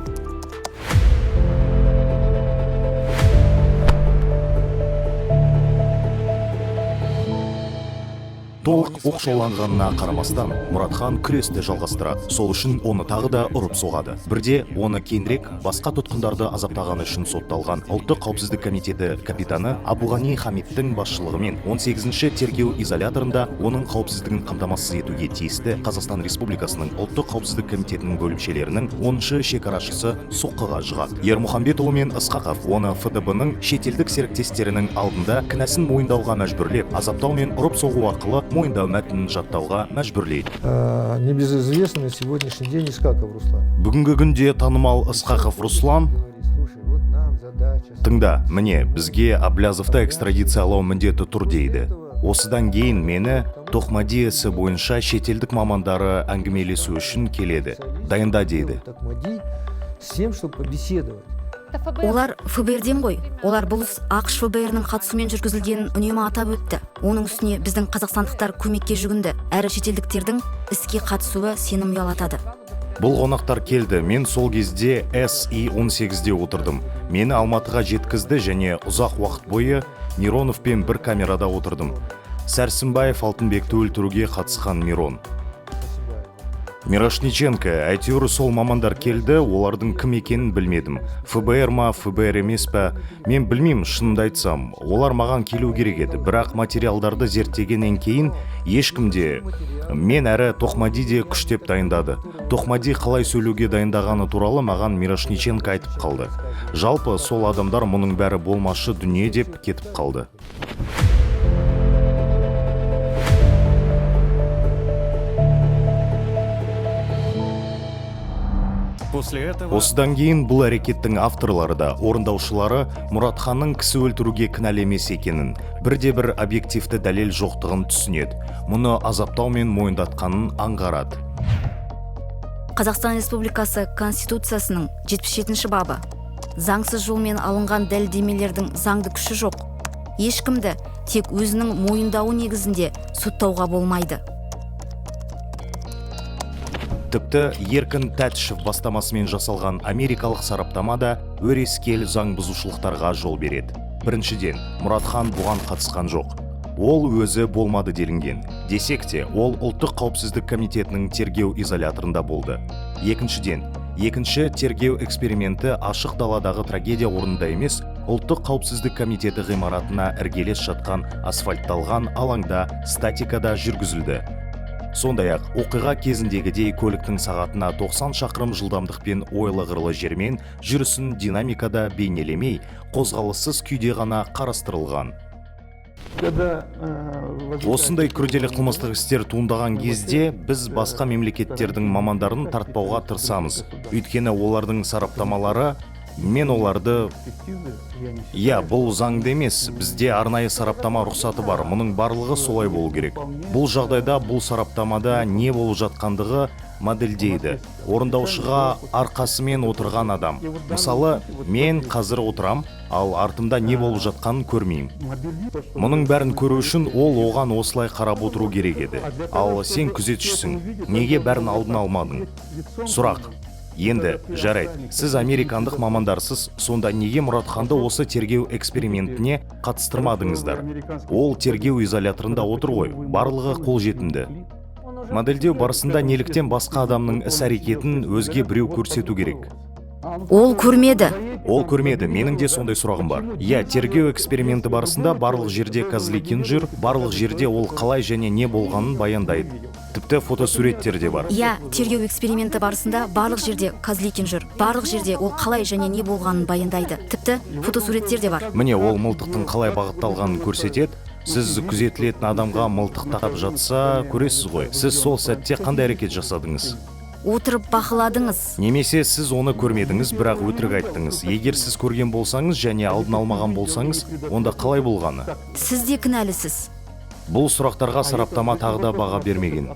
Толық оқшауланғанына қарамастан, Мұратхан күресті жалғастырады. Сол үшін оны тағы да ұрып соғады. Бірде оны кейінірек басқа тұтқындарды азаптағаны үшін сотталған Ұлттық қауіпсіздік комитеті капитаны Абуғани Хамидтің басшылығымен 18 тергеу изоляторында оның қауіпсіздігін қамтамасыз етуге тиісті Қазақстан Республикасының Ұлттық қауіпсіздік комитетінің бөлімшелерінің 10 шекарашысы соққыға жығады. Ермұханбетұлы мен Ысқақов оны ФДБ-ның шетелдік серіктестерінің алдында кінәсін мойындауға мәжбүрлеп, азаптау мен ұрып соғу арқылы мойындау мәтінін жаттауға мәжбүрлейді. Небезызвестный на сегодняшний день Искаков Руслан. Бүгінгі күнде танымал Ысқақов Руслан. Говорит: «Слушай, вот нам задача». Тыңда, міне, бізге Аблязовты экстрадициялау міндеті тұр дейді. Осыдан кейін мені Тоқмади ісі бойынша шетелдік мамандары әңгімелесу үшін келеді, дайында дейді. Токмади с тем, чтобы побеседовать. Олар ФБРден ғой. Олар бұл іс АҚШ ФБР-ның қатысуымен жүргізілгенін үнемі атап өтті. Оның үстіне біздің қазақстандықтар көмекке жүгінді, әрі шетелдіктердің іске қатысуы сенім ұялатады. Бұл қонақтар келді. Мен сол кезде СИ 18-де отырдым. Мені Алматыға жеткізді және ұзақ уақыт бойы Мироновпен бір камерада отырдым. Сәрсенбаев, Алтынбекті өлтіруге қатысқан Мирон Мирошниченко, әйтеуір сол мамандар келді. Олардың кім екенін білмедім. ФБР ма, ФБР емес па, мен білмеймін. Шынымды айтсам, олар маған келу керек еді, бірақ материалдарды зерттегеннен кейін ешкім де мен әрі Тоқмади де күштеп дайындады. Тоқмади қалай сөйлеуге дайындағаны туралы маған Мирошниченко айтып қалды. Жалпы, сол адамдар мұның бәрі болмашы дүние деп кетіп қалды. После этого Осыдан кейін бұл әрекеттің авторлары да, орындаушылары Мұратханның кісі өлтіруге кінәлі емес екенін, бірде бір объективті дәлел жоқтығын түсінеді. Мұны азаптаумен мойындатқанын аңғарады. Қазақстан Республикасы Конституциясының 77 бабы: заңсыз жолмен алынған дәлелдемелердің заңды күші жоқ. Ешкімді тек өзінің мойындауы негізінде соттауға болмайды. Тіпті Еркін Тәтішев бастамасымен жасалған америкалық сараптама да өрескел заң бұзушылықтарға жол береді. Біріншіден, Мұратхан бұған қатысқан жоқ, ол өзі болмады делінген. Десек те, ол Ұлттық қауіпсіздік комитетінің тергеу изоляторында болды. Екіншіден, екінші тергеу эксперименті ашық даладағы трагедия орнында емес, Ұлттық қауіпсіздік комитеті ғимаратына іргелес жатқан асфальтталған алаңда статикада жүргізілді. Сондай-ақ оқиға кезіндегідей көліктің сағатына 90 шақырым жылдамдықпен ойлы-қырлы жермен жүрісін динамикада бейнелемей, қозғалыссыз күйде ғана қарастырылған. Когда возникает Осындай күрделі қылмыстық істер туындаған кезде біз басқа мемлекеттердің мамандарын тартпауға тырысамыз, өйткені олардың сараптамалары мен оларды экспертизы, я не Иә, бұл заңды емес. Бізде арнайы сараптама рұқсаты бар. Мұның барлығы солай болу керек. Бұл жағдайда бұл сараптамада не болып жатқандығы модельдейді. Орындаушыға арқасымен отырған адам, мысалы, мен қазір отырам, ал артымда не болып жатқанын көрмеймін. Мұның бәрін көру үшін ол оған осылай қарап отыру керек еді. Ал сен күзетшісің, неге бәрін алдын алмадың? Сұрақ енді: жарайды, сіз американдық мамандарсыз, сонда неге Мұратханды осы тергеу экспериментіне қатыстырмадыңыздар? Ол тергеу изоляторында отыр ғой, барлығы қолжетімді. Модельдеу барысында неліктен басқа адамның іс әрекетін өзге біреу көрсету керек? Ол көрмеді. Ол көрмеді. Менің де сондай сұрағым бар. Иә, тергеу эксперименті барысында барлық жерде Козликин жүр, барлық жерде ол қалай және не болғанын баяндайды, тіпті фотосуреттер де бар. Иә, тергеу эксперименті барысында барлық жерде Козликин жүр, барлық жерде ол қалай және не болғанын баяндайды, тіпті фотосуреттер де бар. Міне, ол мылтықтың қалай бағытталғанын көрсетеді. Сіз күзетілетін адамға мылтық тақап жатса, көресіз ғой. Сіз сол сәтте қандай әрекет жасадыңыз? Отырып бақыладыңыз. Немесе сіз оны көрмедіңіз, бірақ өтірік айттыңыз. Егер сіз көрген болсаңыз және алдын алмаған болсаңыз, онда қалай болғаны? Сіз де кінәлісіз. Бұл сұрақтарға сараптама тағы да баға бермеген.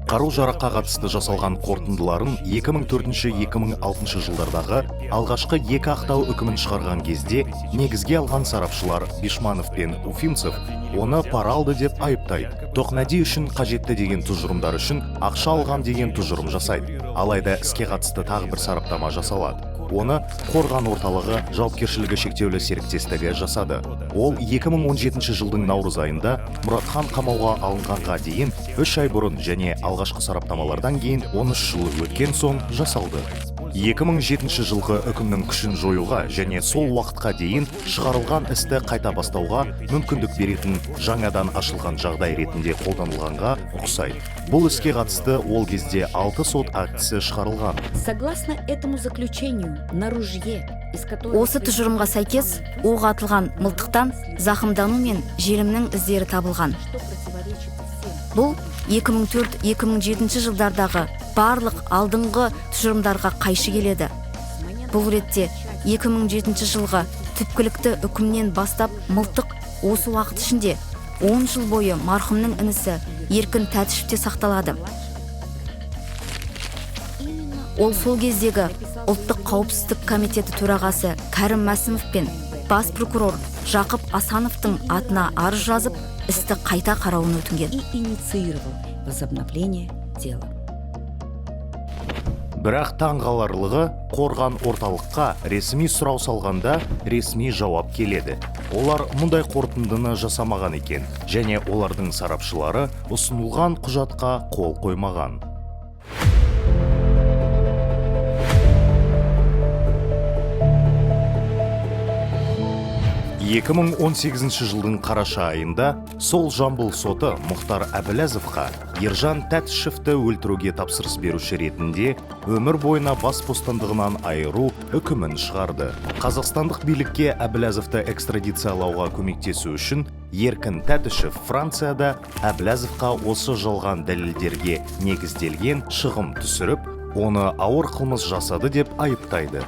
Қару жараққа қатысты жасалған қорытындыларын 2004-2006 жылдардағы алғашқы екі ақтау үкімін шығарған кезде негізге алған сарапшылар Бишманов пен Уфимцев оны пара алды деп айыптайды. Тоқмәди үшін қажетті деген тұжырымдар үшін ақша алған деген тұжырым жасайды. Алайда іске қатысты тағы бір сараптама жасалады. Оны Қорған орталығы жауапкершілігі шектеулі серіктестігі жасады. Ол 2017 жылдың наурыз айында, Мұратхан қамауға алынғанға дейін 3 ай бұрын және алғашқы сараптамалардан кейін 13 жыл өткен соң жасалды. 2007 жылғы үкімнің күшін жоюға және сол уақытқа дейін шығарылған істі қайта бастауға мүмкіндік беретін жаңадан ашылған жағдай ретінде қолданылғанға ұқсайды. Бұл іске қатысты ол кезде алты сот актісі шығарылған. Согласно этому заключению, на ружье, из которого Осы тұжырымға сәйкес, оқ атылған мылтықтан зақымдану мен желімнің іздері табылған. Что противоречит всем Бұл 2004-2007 жылдардағы барлық алдыңғы тұжырымдарға қайшы келеді. Бұл ретте 2007 жылғы түпкілікті үкімнен бастап мылтық осы уақыт ішінде 10 жыл бойы марқұмның інісі Еркін Тәтішевте сақталады. Ол сол кездегі Ұлттық қауіпсіздік комитеті төрағасы Кәрім Мәсімов пен бас прокурор Жақып Асановтың атына арыз жазып, істі қайта қарауын өтінген. И инициировал возобновление дела. Бірақ таң қаларлығы, Қорған орталыққа ресми сұрау салғанда, ресми жауап келеді: олар мұндай қорытындыны жасамаған екен және олардың сарапшылары ұсынылған құжатқа қол қоймаған. 2018 жылдың қараша айында сол Жамбыл соты Мұхтар Әбіләзовқа Ержан Тәтішевті өлтіруге тапсырыс беруші ретінде өмір бойына бас бостандығынан айыру үкімін шығарды. Қазақстандық билікке Әбіләзовті экстрадициялауға көмектесу үшін Еркін Тәтішев Францияда Әбіләзовқа осы жалған дәлелдерге негізделген шығым түсіріп, оны ауыр қылмыс жасады деп айыптайды.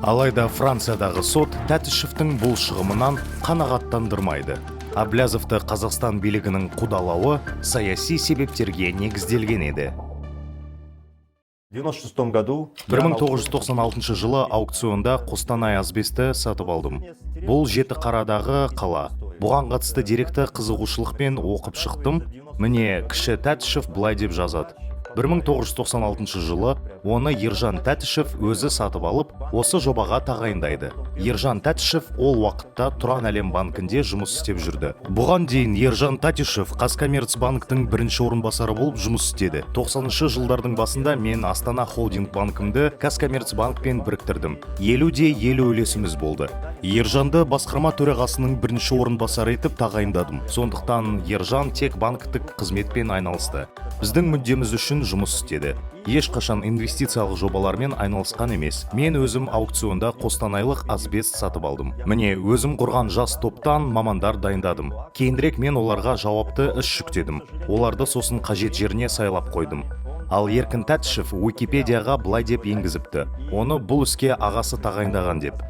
Алайда Франциядағы сот Тәтішевтің бұл шығымынан қанағаттандырмайды. Әблязовты Қазақстан билігінің қудалауы саяси себептерге негізделген еді. В 96 году 1996 жылы аукционда Қостанай асбесті сатып алдым. Бұл Жетіқарадағы қала. Бұған қатысты деректі қызығушылықпен оқып шықтым. Міне, кіші Тәтішев былай деп жазады: 1996 жылы оны Ержан Тәтішев өзі сатып алып, осы жобаға тағайындайды. Ержан Тәтішев ол уақытта Тұран Әлем банкінде жұмыс істеп жүрді. Бұған дейін Ержан Тәтішев Қазкоммерцбанктің бірінші орынбасары болып жұмыс істеді. 90 жылдардың басында мен Астана Холдинг банкімді Қазкоммерцбанкпен біріктірдім. 50 де 50 үлесіміз болды. Ержанды басқарма төрағасының бірінші орынбасары етіп тағайындадым. Сондықтан Ержан тек банктік қызметпен айналысты. Біздің мүддеміз үшін жұмыс істеді. Ешқашан инвестициялық жобалармен айналысқан емес. Мен өзім аукционда қостанайлық асбест сатып алдым. Міне, өзім құрған жас топтан мамандар дайындадым. Кейінірек мен оларға жауапты іс жүктедім. Оларды сосын қажет жеріне сайлап қойдым. Ал Еркін Тәтішев Уикипедияға былай деп енгізіпті: оны бұл іске ағасы тағайындаған деп.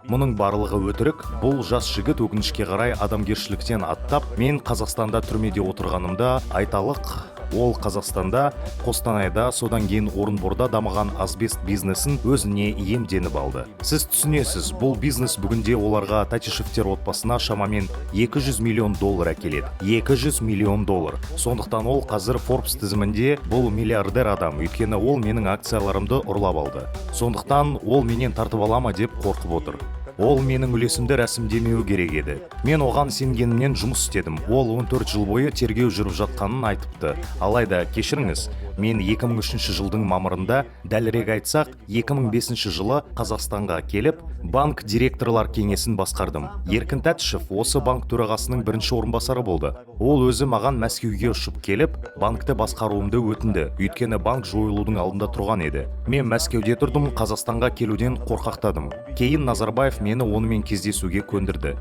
Мұның барлығы өтірік. Бұл жас жігіт, өкінішке қарай, адамгершіліктен аттап, мен Қазақстанда түрмеде отырғанымда, айталық, ол Қазақстанда, Қостанайда, содан кейін Орынборда дамыған асбест бизнесін өзіне иемденіп алды. Сіз түсінесіз, бұл бизнес бүгінде оларға, Татишевтер отбасына, шамамен 200 миллион доллар әкеледі. 200 миллион доллар. Сондықтан ол қазір Forbes тізімінде, бұл миллиардер адам, өйткені ол менің акцияларымды ұрлап алды. Сондықтан ол менен тартып ала ма деп қорқып отыр. Ол менің үлесімді рәсімдемеуі керек еді. Мен оған сенгенімнен жұмыс істедім. Ол 14 жыл бойы тергеу жүріп жатқанын айтыпты. Алайда, кешіріңіз, мен 2003 жылдың мамырында, дәлірек айтсақ, 2005 жылы Қазақстанға келіп, банк директорлар кеңесін басқардым. Еркін Тәтішев осы банк төрағасының бірінші орынбасары болды. Ол өзі маған Мәскеуге ұшып келіп, банкті басқаруымды өтінді, өйткені банк жойылудың алдында тұрған еді. Мен Мәскеуде тұрдым, Қазақстанға келуден қорқақтадым. Кейін Назарбаев мені онымен кездесуге көндірді.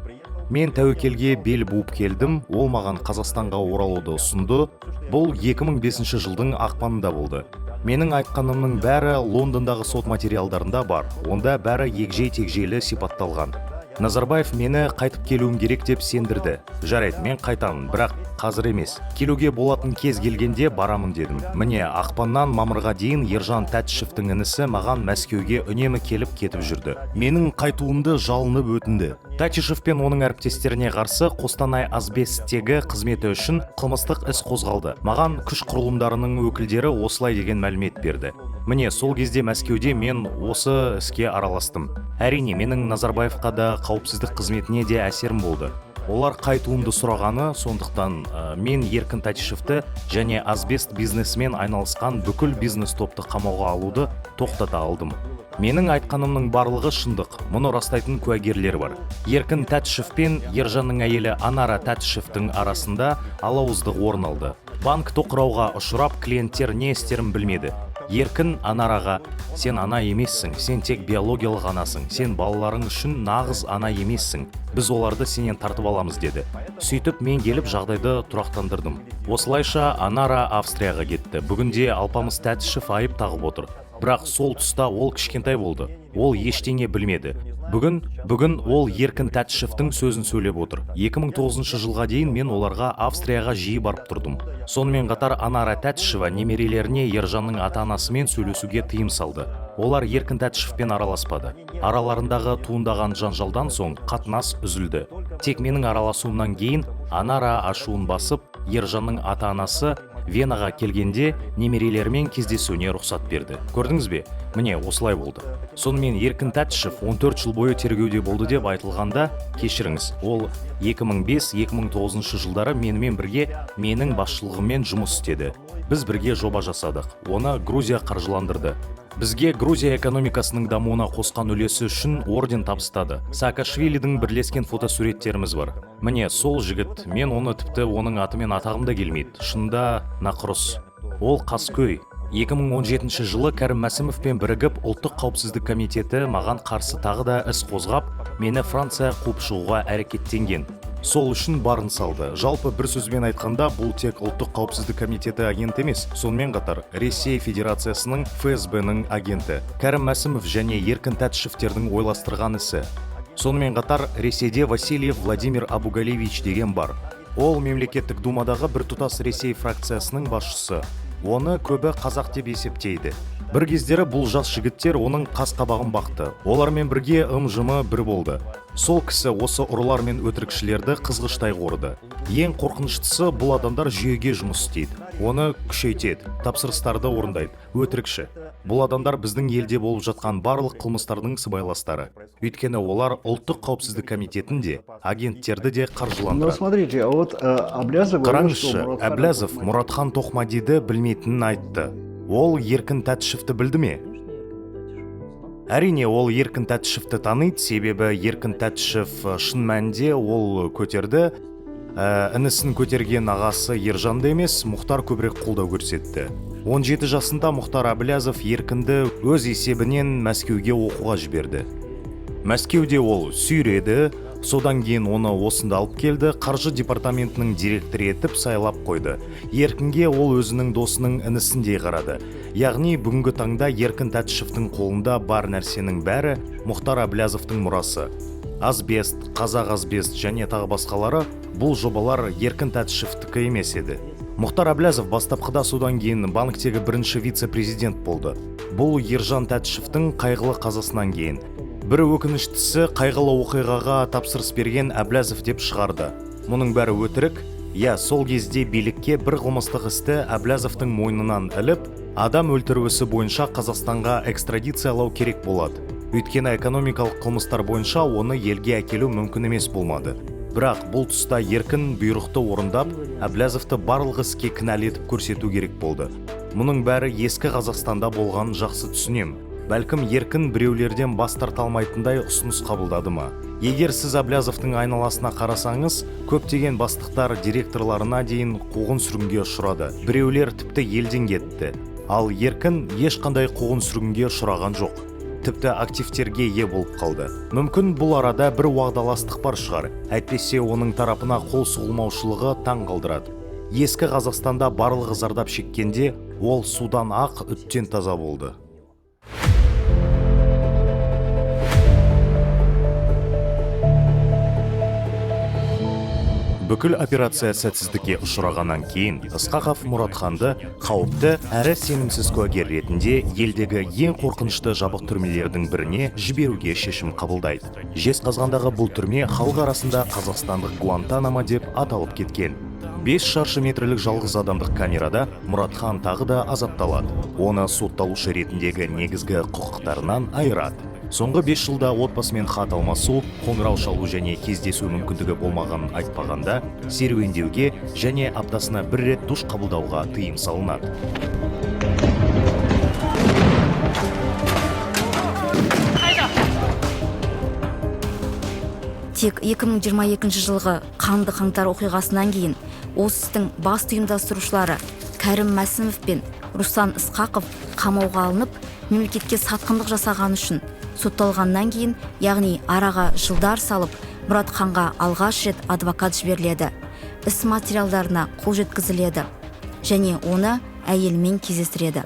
Мен тәуекелге бел буып келдім. Ол маған Қазақстанға оралуды ұсынды. Бұл 2005 жылдың ақпанында болды. Менің айтқанымның бәрі Лондондағы сот материалдарында бар. Онда бәрі егжей тегжейлі сипатталған. Назарбаев мені қайтып келуім керек деп сендірді. Жарайды, мен қайтамын, бірақ қазір емес, келуге болатын кез келгенде барамын дедім. Міне, ақпаннан мамырға дейін Ержан Тәтішевтің інісі маған Мәскеуге үнемі келіп кетіп жүрді, менің қайтуымды жалынып өтінді. Тәтішев пен оның әріптестеріне қарсы Қостанай асбесттегі қызметі үшін қылмыстық іс қозғалды. Маған күш құрылымдарының өкілдері осылай деген мәлімет берді. Міне, сол кезде Мәскеуде мен осы іске араластым. Әрине, менің Назарбаевқа да, қауіпсіздік қызметіне де әсерім болды, олар қайтуымды сұрағаны. Сондықтан мен Еркін Тәтішевті және асбест бизнесімен айналысқан бүкіл бизнес топты қамауға алуды тоқтата алдым. Менің айтқанымның барлығы шындық, мұны растайтын куәгерлер бар. Еркін Тәтішев пен Ержанның әйелі Анара Тәтішевтің арасында алауыздық орын алды. Банк тоқырауға ұшырап, клиенттер не істерін білмеді. Еркін Анараға: «Сен ана емессің, сен тек биологиялық анасың, сен балаларың үшін нағыз ана емессің, біз оларды сенен тартып аламыз», – деді. Сөйтіп мен келіп жағдайды тұрақтандырдым. Осылайша Анара Австрияға кетті. Бүгінде Алпамыс Тәтішев айып тағып отыр, бірақ сол тұста ол кішкентай болды, ол ештеңе білмеді. Бүгін ол Еркін Тәтішевтің сөзін сөйлеп отыр. 2009 жылға дейін мен оларға Австрияға жиі барып тұрдым. Сонымен қатар Анара Тәтішева немерелеріне Ержанның ата анасымен сөйлесуге тыйым салды. Олар Еркін Тәтішевпен араласпады. Араларындағы туындаған жанжалдан соң қатынас үзілді. Тек менің араласуымнан кейін Анара ашуын басып, Ержанның ата анасы Венаға келгенде немерелерімен кездесуіне рұқсат берді. Көрдіңіз бе, міне, осылай болды. Сонымен, Еркін Тәтішев 14 жыл бойы тергеуде болды деп айтылғанда, кешіріңіз, ол 2005-2009 жылдары менімен бірге, менің басшылығыммен жұмыс істеді. Біз бірге жоба жасадық, оны Грузия қаржыландырды. Бізге Грузия экономикасының дамуына қосқан үлесі үшін орден табыстады. Саакашвилидің бірлескен фотосуреттеріміз бар. Міне, сол жігіт. Мен оны, тіпті оның атымен атағым да келмейді, шынында нақұрыс, ол қаскөй. 2017 жылы Кәрім Мәсімовпен бірігіп, Ұлттық қауіпсіздік комитеті маған қарсы тағы да іс қозғап, мені Франция қуып шығуға әрекеттенген. Сол үшін барын салды. Жалпы, бір сөзбен айтқанда, бұл тек Ұлттық қауіпсіздік комитеті агенті емес, сонымен қатар Ресей Федерациясының ФСБ-ның агенті. Кәрім Мәсімов және Еркін Тәтішевтердің ойластырған ісі. Сонымен қатар Ресейде Васильев Владимир Абугалевич деген бар. Ол мемлекеттік думадағы Біртұтас Ресей фракциясының басшысы. Оны көбі қазақ деп есептейді. Бір кездері бұл жас жігіттер оның қас қабағын бақты, олармен бірге ым жымы бір болды. Сол кісі осы ұрылар мен өтірікшілерді қызғыштай қорыды. Ең қорқыныштысы, бұл адамдар жүйеге жұмыс істейді. Оны күшейтеді, тапсырыстарды орындайды. Өтірікші. Бұл адамдар біздің елде болып жатқан барлық қылмыстардың сыбайластары. Өйткені олар Ұлттық қауіпсіздік комитетін де, агенттерді де Но қаржыландырады. Смотрите, а вот Аблязов говорил, что Қараңызшы, Муратхан Әблязов Мұратхан Тоқмадиді білмейтінін айтты. Ол Еркін Тәтішевті білді ме? Әрине, ол Еркін Тәтішевті таниды, себебі Еркін Тәтішев шын мәнінде ол көтерді. Інісін көтерген ағасы Ержанды емес, Мұхтар көбірек қолдау көрсетті. 17 жасында Мұхтар Әблязов Еркінді өз есебінен Мәскеуге оқуға жіберді. Мәскеуде ол сүйреді, содан кейін оны осында алып келді, қаржы департаментінің директоры етіп сайлап қойды. Еркінге ол өзінің досының інісіндей қарады. Яғни бүгінгі таңда Еркін Тәтішевтің қолында бар нәрсенің бәрі Мұхтар Әблязовтың мұрасы. Асбест, Қазақ Асбест және тағы басқалары, бұл жобалар Еркін Тәтішевтікі емес еді. Мұхтар Әблязов бастапқыда, содан кейін банктегі бірінші вице-президент болды. Бұл Ержан Тәтішевтің қайғылы қазасынан кейін. Бір өкініштісі, қайғылы оқиғаға тапсырыс берген Әблязов деп шығарды. Мұның бәрі өтірік. Иә, сол кезде билікке бір қылмыстық істі Әблязовтың мойнынан іліп, адам өлтіру ісі бойынша Қазақстанға экстрадициялау керек болады. Өйткені экономикалық қылмыстар бойынша оны елге әкелу мүмкін емес болмады. Бірақ бұл тұста Еркін бұйрықты орындап, Әблязовты барлық іске кінәлі етіп көрсету керек болды. Мұның бәрі ескі Қазақстанда болғанын жақсы түсінем. Бәлкім, Еркін біреулерден бас тарта алмайтындай ұсыныс қабылдады ма? Егер сіз Әблязовтың айналасына қарасаңыз, көптеген бастықтар, директорларына дейін қуғын сүргінге ұшырады. Біреулер тіпті елден кетті. Ал Еркін ешқандай қуғын сүргінге ұшыраған жоқ, тіпті активтерге ие болып қалды. Мүмкін, бұл арада бір уағдаластық бар шығар, әйтпесе оның тарапына қол сұғылмаушылығы таң қалдырады. Ескі Қазақстанда барлығы зардап шеккенде, ол судан ақ, үттен таза болды. Бүкіл операция сәтсіздікке ұшырағаннан кейін Ысқақов Мұратханды қауіпті әрі сенімсіз куәгер ретінде елдегі ең қорқынышты жабық түрмелердің біріне жіберуге шешім қабылдайды. Жезқазғандағы бұл түрме халық арасында қазақстандық Гуантанамо деп аталып кеткен. 5 шаршы метрлік жалғыз адамдық камерада Мұратхан тағы да азапталады. Оны сотталушы ретіндегі негізгі құқықтарынан айырады. Соңғы 5 жылда отбасымен хат алмасу, қоңырау шалу және кездесу мүмкіндігі болмағанын айтпағанда, серуендеуге және аптасына бір рет душ қабылдауға тыйым салынады. Тек 2022 жылғы қанды қаңтар оқиғасынан кейін осы істің басты ұйымдастырушылары Кәрім Мәсімов пен Руслан Ысқақов қамауға алынып, мемлекетке сатқындық жасағаны үшін сотталғаннан кейін, яғни араға жылдар салып, Мұратханға алғаш рет адвокат жіберіледі, іс материалдарына қол жеткізіледі және оны әйелімен кездестіреді.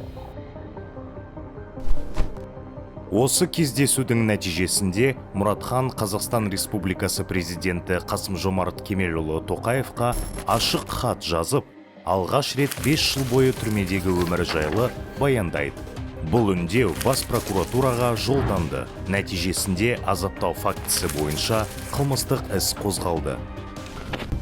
Осы кездесудің нәтижесінде Мұратхан Қазақстан Республикасы президенті Қасым Жомарт Кемелұлы Тоқаевқа ашық хат жазып, алғаш рет 5 жыл бойы түрмедегі өмірі жайлы баяндайды. Бұл үндеу бас прокуратураға жолданды. Нәтижесінде азаптау фактісі бойынша қылмыстық іс қозғалды.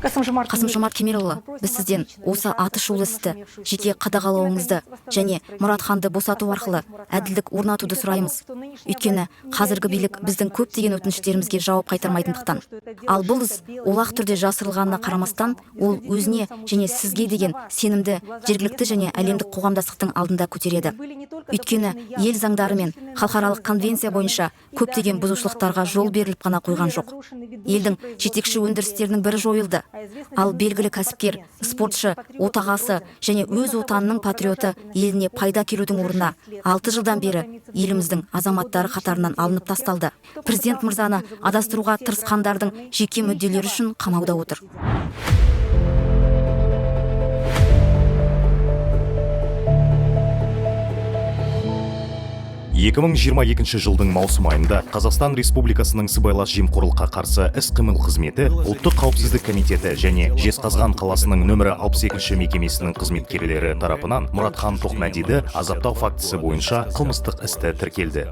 Қасым Жомарт Кемелұлы, біз сізден осы атышулы істі жеке қадағалауыңызды және Мұратханды босату арқылы әділдік орнатуды сұраймыз. Өйткені қазіргі билік біздің көптеген өтініштерімізге жауап қайтармайтындықтан, ал бұл іс олақ түрде жасырылғанына қарамастан, ол өзіне және сізге деген сенімді жергілікті және әлемдік қоғамдастықтың алдында көтереді. Өйткені ел заңдары мен халықаралық конвенция бойынша көптеген бұзушылықтарға жол беріліп қана қойған жоқ, елдің жетекші өндірістерінің бірі жойылды, ал белгілі кәсіпкер, спортшы, отағасы және өз отанының патриоты еліне пайда әкелудің орнына 6 жылдан бері еліміздің азаматтары қатарынан алынып тасталды. Президент мырзаны адастыруға тырысқандардың жеке мүдделері үшін қамауда отыр. 2022 жылдың маусым айында Қазақстан Республикасының сыбайлас жемқорлыққа қарсы іс-қимыл қызметі, Ұлттық қауіпсіздік комитеті және Жезқазған қаласының нөмірі 62 мекемесінің қызметкерлері тарапынан Мұратхан Тоқмәдиді азаптау фактісі бойынша қылмыстық істі тіркелді.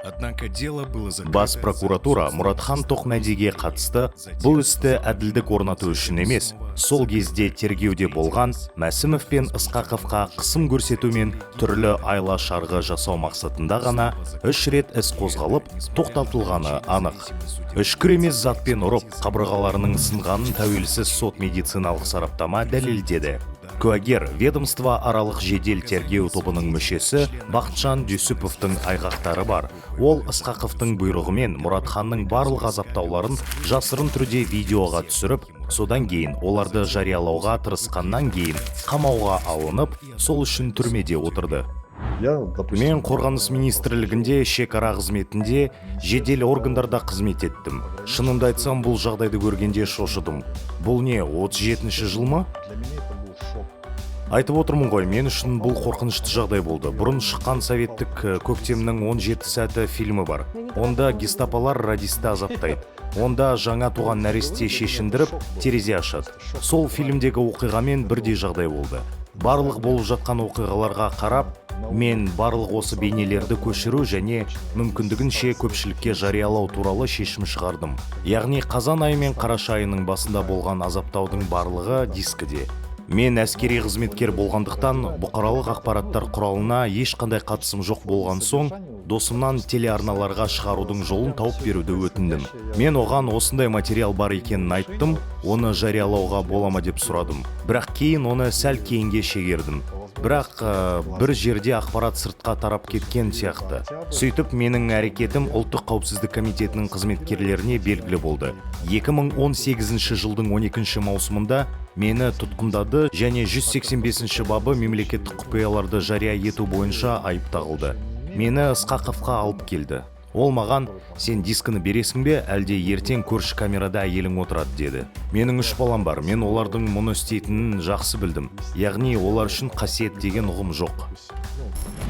Однако дело было закрыто. Бас прокуратура Мұратхан Тоқмәдиге қатысты бұл істі әділдік орнату үшін емес, сол кезде тергеуде болған Мәсімов пен Ысқақовқа қысым көрсету мен түрлі айла шарғы жасау мақсатында ғана үш рет іс қозғалып, тоқтатылғаны анық. Үшкір емес затпен ұрып, қабырғаларының сынғанын тәуелсіз сот медициналық сараптама дәлелдеді. Куәгер ведомство аралық жедел тергеу тобының мүшесі Бақытжан Дүйсіповтың айғақтары бар. Ол Ысқақовтың бұйрығымен Мұратханның барлық азаптауларын жасырын түрде видеоға түсіріп, содан кейін оларды жариялауға тырысқаннан кейін қамауға алынып, сол үшін түрмеде отырды. Я, допустим, Мен қорғаныс министрлігінде, шекара қызметінде, жедел органдарда қызмет еттім. Шынымды айтсам, бұл жағдайды көргенде шошыдым. Бұл не, 37 жыл ма? Для меня это был шок. Айтып отырмын ғой, мен үшін бұл қорқынышты жағдай болды. Бұрын шыққан советтік «Көктемнің 17 сәті» фильмі бар. Онда гестаполар радисті азаптайды. Онда жаңа туған нәресте шешіндіріп, терезе ашады. Сол фильмдегі оқиғамен бірдей жағдай болды. Барлық болып жатқан оқиғаларға қарап, мен барлық осы бейнелерді көшіру және мүмкіндігінше көпшілікке жариялау туралы шешім шығардым. Яғни қазан айы мен қараша айының басында болған азаптаудың барлығы дискіде. Мен әскери қызметкер болғандықтан, бұқаралық ақпараттар құралына ешқандай қатысым жоқ болған соң, досымнан телеарналарға шығарудың жолын тауып беруді өтіндім. Мен оған осындай материал бар екенін айттым, оны жариялауға бола ма деп сұрадым. Бірақ кейін оны сәл кейінге шегердім. Бірақ бір жерде ақпарат сыртқа тарап кеткен сияқты. Сөйтіп, менің әрекетім Ұлттық қауіпсіздік комитетінің қызметкерлеріне белгілі болды. 2018 жылдың 12 маусымында мені тұтқындады және 185 бабы, мемлекеттік құпияларды жария ету бойынша айып тағылды. Мені Ысқақовқа алып келді. Ол маған: «Сен дискіні бересің бе, әлде ертең көрші камерада әйелің отырады?» – деді. Менің үш балам бар, мен олардың мұны істейтінін жақсы білдім. Яғни олар үшін қасиет деген ұғым жоқ.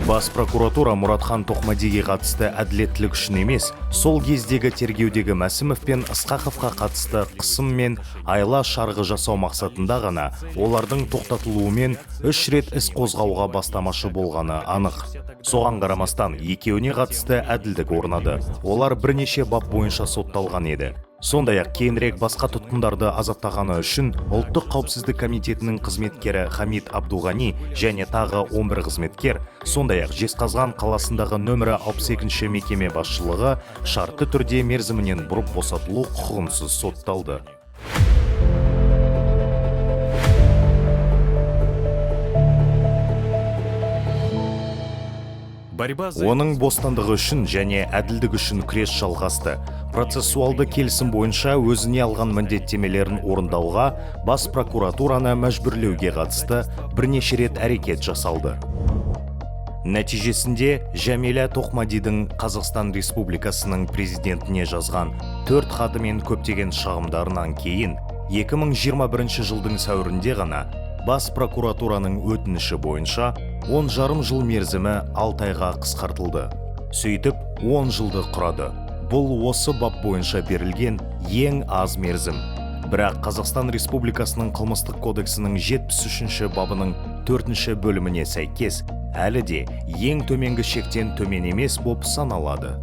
Бас прокуратура Мұратхан Тоқмәдиге қатысты әділеттілік үшін емес, сол кездегі тергеудегі Мәсімов пен Ысқақовқа қатысты қысым мен айла шарғы жасау мақсатында ғана олардың тоқтатылуымен үш рет іс қозғауға бастамашы болғаны анық. Соған қарамастан, екеуіне қатысты әділдік орнады. Олар бірнеше бап бойынша сотталған еді. Сондай ақ кейінірек басқа тұтқындарды азаптағаны үшін Ұлттық қауіпсіздік комитетінің қызметкері Хамид Абдуғани және тағы 11 қызметкер, сондай ақ Жезқазған қаласындағы нөмірі 62 мекеме басшылығы шартты түрде мерзімінен бұрын босатылу құқығынсыз сотталды. Борьба за Оның бостандығы үшін және әділдік үшін күрес жалғасты. Процессуалды келісім бойынша өзіне алған міндеттемелерін орындауға бас прокуратураны мәжбүрлеуге қатысты бірнеше рет әрекет жасалды. Нәтижесінде Жәмила Тоқмадидің Қазақстан Республикасының президентіне жазған төрт хаты мен көптеген шағымдарынан кейін 2021 жылдың сәуірінде ғана бас прокуратураның өтініші бойынша 10,5 жыл мерзімі 6 айға қысқартылды. Сөйтіп, 10 жылды құрады. Бұл осы бап бойынша берілген ең аз мерзім. Бірақ Қазақстан Республикасының Қылмыстық кодексінің 73 бабының 4 бөліміне сәйкес, әлі де ең төменгі шектен төмен емес боп саналады.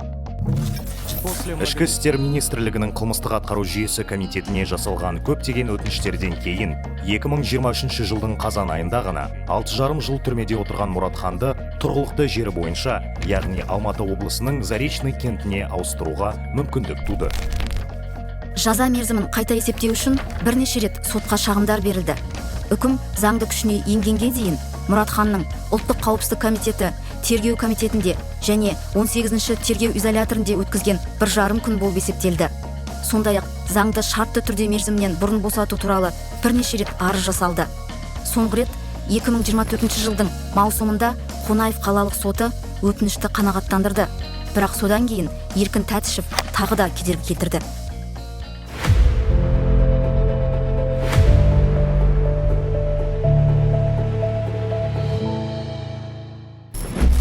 После Ішкі істер министрлігінің қылмыстық атқару жүйесі комитетіне жасалған көптеген өтініштерден кейін 2023 жылдың қазан айында ғана 6,5 жыл түрмеде отырған Мұратханды тұрғылықты жері бойынша, яғни Алматы облысының Заречный кентіне ауыстыруға мүмкіндік туды. Жаза мерзімін қайта есептеу үшін бірнеше рет сотқа шағымдар берілді. Үкім заңды күшіне енгенге дейін Мұратханның Ұлттық қауіпсіздік комитеті тергеу комитетінде және 18-ші тергеу изоляторында өткізген 1,5 күн болып есептелді. Сондай ақ заңды шартты түрде мерзімінен бұрын босату туралы бірнеше рет арыз жасалды. Соңғы рет 2024 жылдың маусымында Қонаев қалалық соты өтінішті қанағаттандырды. Бірақ содан кейін Еркін Тәтішев тағы да кедергі келтірді.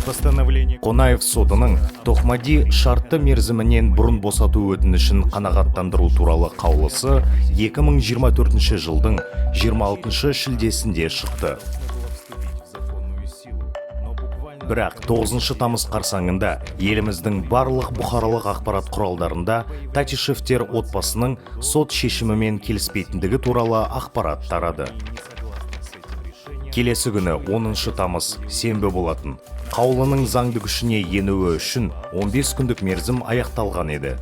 Постановление Қонаев сотының Тоқмади шартты мерзімінен бұрын босату өтінішін қанағаттандыру туралы қаулысы 2024 жылдың 26 шілдесінде шықты. было вступить в законную силу, но буквально Бірақ 9 тамыз қарсаңында еліміздің барлық бұқаралық ақпарат құралдарында Татишевтер отбасының сот шешімімен келіспейтіндігі туралы ақпарат тарады. Келесі күні 10 тамыз, сенбі болатын. Қаулының заңды күшіне енуі үшін 15 күндік мерзім аяқталған еді.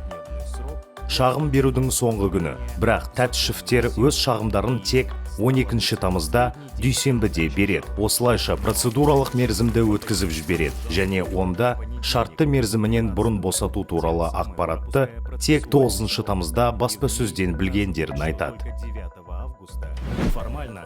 Шағым берудің соңғы күні. Бірақ Тәтішевтер өз шағымдарын тек 12 тамызда, дүйсенбіде береді. Осылайша процедуралық мерзімді өткізіп жібереді және онда шартты мерзімінен бұрын босату туралы ақпаратты тек 9 тамызда баспасөзден білгендерін айтады.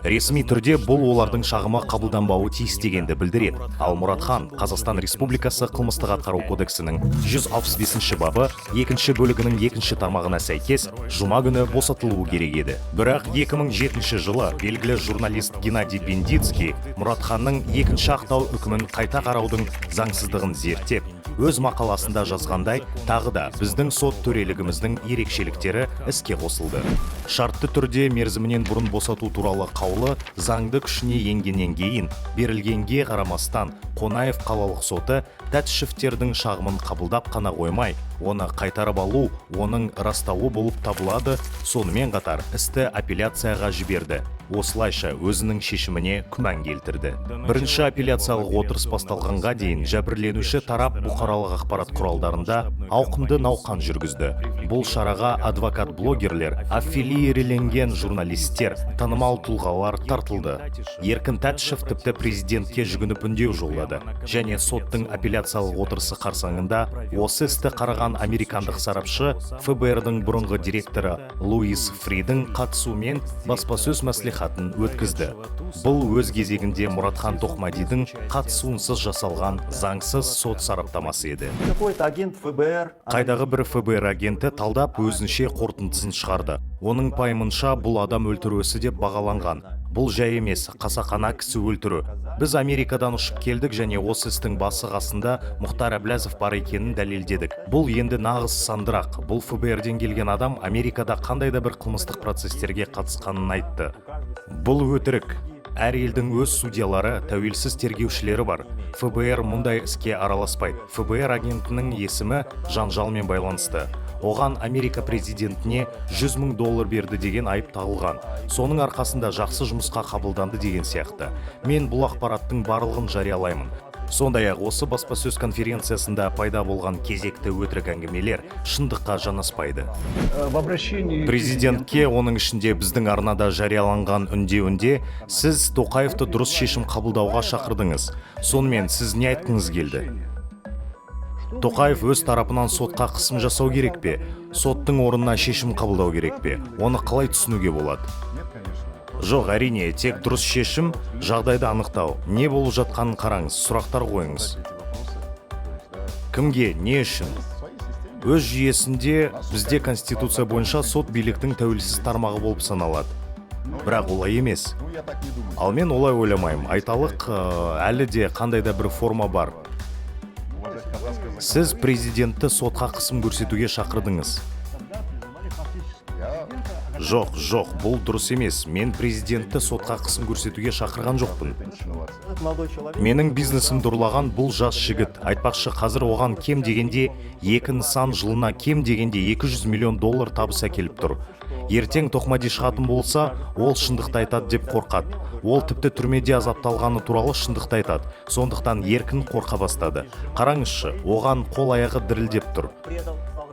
Ресми түрде бұл олардың шағымы қабылданбауы тиіс дегенді білдіреді. Ал Мұратхан Қазақстан Республикасы Қылмыстық атқару кодексінің 165 бабы екінші бөлігінің екінші тармағына сәйкес жұма күні босатылуы керек еді. Бірақ 2007 жылы белгілі журналист Геннадий Бендицкий Мұратханның екінші ақтау үкімін қайта қараудың заңсыздығын зерттеп, өз мақаласында жазғандай, тағы да біздің сот төрелігіміздің ерекшеліктері іске қосылды. Шартты түрде мерзімінен бұрын босату туралы қаулы заңды күшіне енгеннен кейін берілгенге қарамастан, Қонаев қалалық соты Тәтішевтердің шағымын қабылдап қана қоймай, оны қайтарып алу оның растауы болып табылады, сонымен қатар істі апелляцияға жіберді. Осылайша өзінің шешіміне күмән келтірді. Бірінші апелляциялық отырыс басталғанға дейін жәбірленуші тарап бұқаралық ақпарат құралдарында ауқымды науқан жүргізді. Бұл шараға адвокат, блогерлер, аффилиирленген журналистер, танымал тұлғалар тартылды. Еркін Тәтішев тіпті президентке жүгініп, үндеу жолдады және соттың апелляциялық отырысы қарсаңында осы істі қараған американдық сарапшы, ФБР-дің бұрынғы директоры Луис Фридің қатысуымен баспасөз мәслихатын өткізді. Бұл өз кезегінде Мұратхан Тоқмадидің қатысуынсыз жасалған заңсыз сот сараптамасы еді. Какой-то агент ФБР. Қайдағы бір ФБР агенті талдап, өзінше қорытындысын шығарды. Оның пайымынша, бұл адам өлтіру ісі деп бағаланған. Бұл жай емес, қасақана кісі өлтіру. Біз Америкадан ұшып келдік және осы істің басы қасында Мұхтар Әблязов бар екенін дәлелдедік. Бұл енді нағыз сандырақ. Бұл ФБРден келген адам Америкада қандай да бір қылмыстық процестерге қатысқанын айтты. Бұл өтірік. Әр елдің өз судьялары, тәуелсіз тергеушілері бар. ФБР мұндай іске араласпайды. ФБР агентінің есімі жанжалмен байланысты. Оған Америка президентіне 100 мың доллар берді деген айып тағылған, соның арқасында жақсы жұмысқа қабылданды деген сияқты. Мен бұл ақпараттың барлығын жариялаймын. Сондай ақ осы баспасөз конференциясында пайда болған кезекті өтірік әңгімелер шындыққа жанаспайды. В обращении Президентке, оның ішінде біздің арнада жарияланған үндеуінде сіз Тоқаевты дұрыс шешім қабылдауға шақырдыңыз. Сонымен, сіз не айтқыңыз келді? Тоқаев өз тарапынан сотқа қысым жасау керек пе, соттың орнына шешім қабылдау керек пе? Оны қалай түсінуге болады? Нет, конечно. Жоқ, әрине, тек дұрыс шешім – жағдайды анықтау. Не болып жатқанын қараңыз, сұрақтар қойыңыз. Эти вопросы. То есть, да, Кімге, не үшін? в своей системе. Өз жүйесінде бізде конституция бойынша сот биліктің тәуелсіз тармағы болып саналады, бірақ олай емес. Ну, я так не думаю. Ал мен олай ойламаймын. Айталық, әлі де қандай да бір форма бар. Уважать казахское Сіз президентті сотқа қысым көрсетуге шақырдыңыз. Я Жоқ, бұл дұрыс емес. Мен президентті сотқа қысым көрсетуге шақырған жоқпын. Инновация. Этот молодой человек. Менің бизнесімді ұрлаған бұл жас жігіт, айтпақшы, қазір оған кем дегенде екі нысан жылына кем дегенде 200 миллион доллар табыс әкеліп тұр. Ертең Тоқмади шығатын болса, ол шындықты айтады деп қорқады. Ол тіпті түрмеде азапталғаны туралы шындықты айтады. Сондықтан Еркін қорқа бастады. Қараңызшы, оған қол аяғы дірілдеп тұр.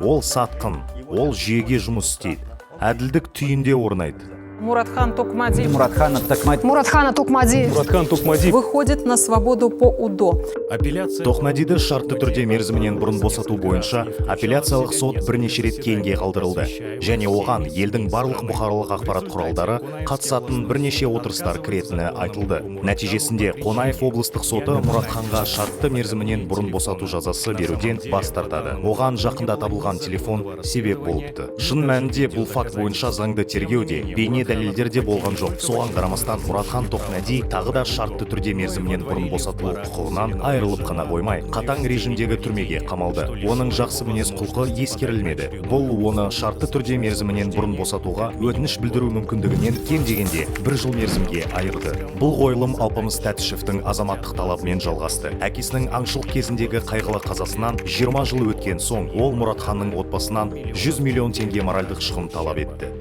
Ол сатқын, ол жүйеге жұмыс істейді. Әділдік түйінде орнайды. Муратхан Токмади. Муратхана Токмади. Муратхана Токмади. Муратхан Токмади. Выходит на свободу по УДО. Апелляция. Тоқмәдиді шартты түрде мерзімінен бұрын босату бойынша апелляциялық сот бірнеше рет кейінге қалдырылды және оған елдің барлық бұқаралық ақпарат құралдары қатысатын бірнеше отырыстар кіретіні айтылды. Нәтижесінде Қонаев облыстық соты Мұратханға шартты мерзімінен бұрын босату жазасы беруден бас тартады. Оған жақында табылған телефон себеп болыпты. Шын мәнінде, бұл факт бойынша заңды тергеу де, бейне дәлелдер де болған жоқ. Соған қарамастан, Мұратхан Тоқмәди тағы да шартты түрде мерзімінен бұрын босатылу құқығынан айырылып қана қоймай, қатаң режимдегі түрмеге қамалды. Оның жақсы мінез құлқы ескерілмеді. Бұл оны шартты түрде мерзімінен бұрын босатуға өтініш білдіру мүмкіндігінен кем дегенде бір жыл мерзімге айырды. Бұл қойылым Алпамыс Тәтішевтің азаматтық талабымен жалғасты. Әкесінің аңшылық кезіндегі қайғылы қазасынан 20 жыл өткен соң, ол Мұратханның отбасынан 100 миллион теңге моральдық шығын талап етті.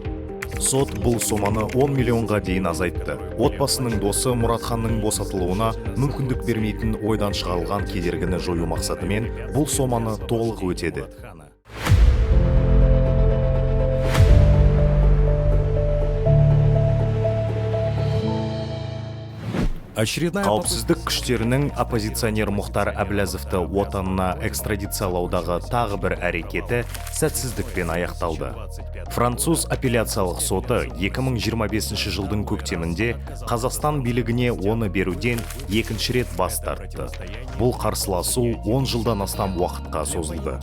Сот бұл соманы 10 миллионға дейін азайтты. Отбасының досы Мұратханның босатылуына мүмкіндік бермейтін ойдан шығарылған кедергіні жою мақсатымен бұл соманы толық өтеді. Очередная Қауіпсіздік күштерінің оппозиционер Мұхтар Әблязовты отанына экстрадициялаудағы тағы бір әрекеті сәтсіздікпен аяқталды. Француз апелляциялық соты 2025 жылдың көктемінде Қазақстан билігіне оны беруден екінші рет бас тартты. Бұл қарсыласу 10 жылдан астам уақытқа созылды.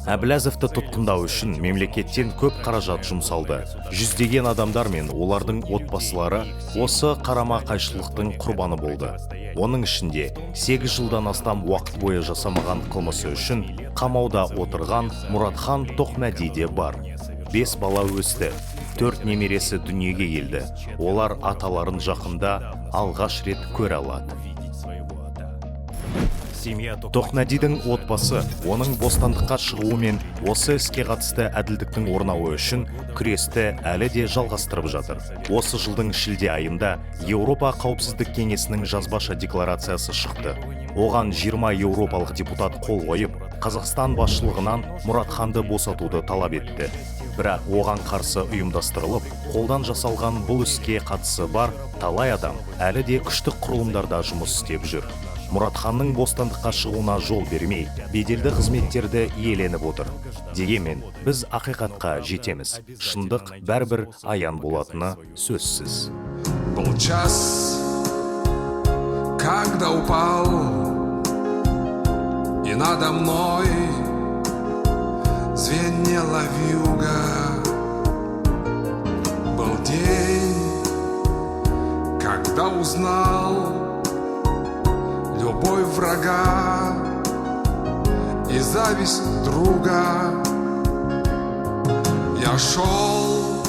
Әблязовты тұтқындау үшін мемлекеттен көп қаражат жұмсалды. Жүздеген адамдар мен олардың отбасылары осы қарама қайшылықтың құрбаны болды. Оның ішінде 8 жылдан астам уақыт бойы жасамаған қылмысы үшін қамауда отырған Мұратхан Тоқмәди де бар. Бес бала өсті, төрт немересі дүниеге келді. Олар аталарын жақында алғаш рет көре алады. Семья Тоқмәдидің отбасы оның бостандыққа шығуы мен осы іске қатысты әділдіктің орнауы үшін күресті әлі де жалғастырып жатыр. Осы жылдың шілде айында Еуропа Қауіпсіздік Кеңесінің жазбаша декларациясы шықты. Оған 20 еуропалық депутат қол қойып, Қазақстан басшылығынан Мұратханды босатуды талап етті. Бірақ оған қарсы ұйымдастырылып, қолдан жасалған бұл іске қатысы бар талай адам әлі де күштік құрылымдарда жұмыс істеп жүр. Мұратханның бостандыққа шығуына жол бермей, беделді қызметтерді иеленіп отыр. Дегенмен, біз ақиқатқа жетеміз. Шындық бәрібір аян болатыны сөзсіз. Был час, когда упал, и надо мной звенела вьюга. Был день, когда узнал любовь врага и зависть друга. Я шел,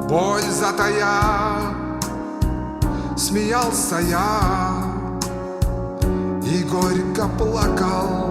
боль затая, смеялся я и горько плакал.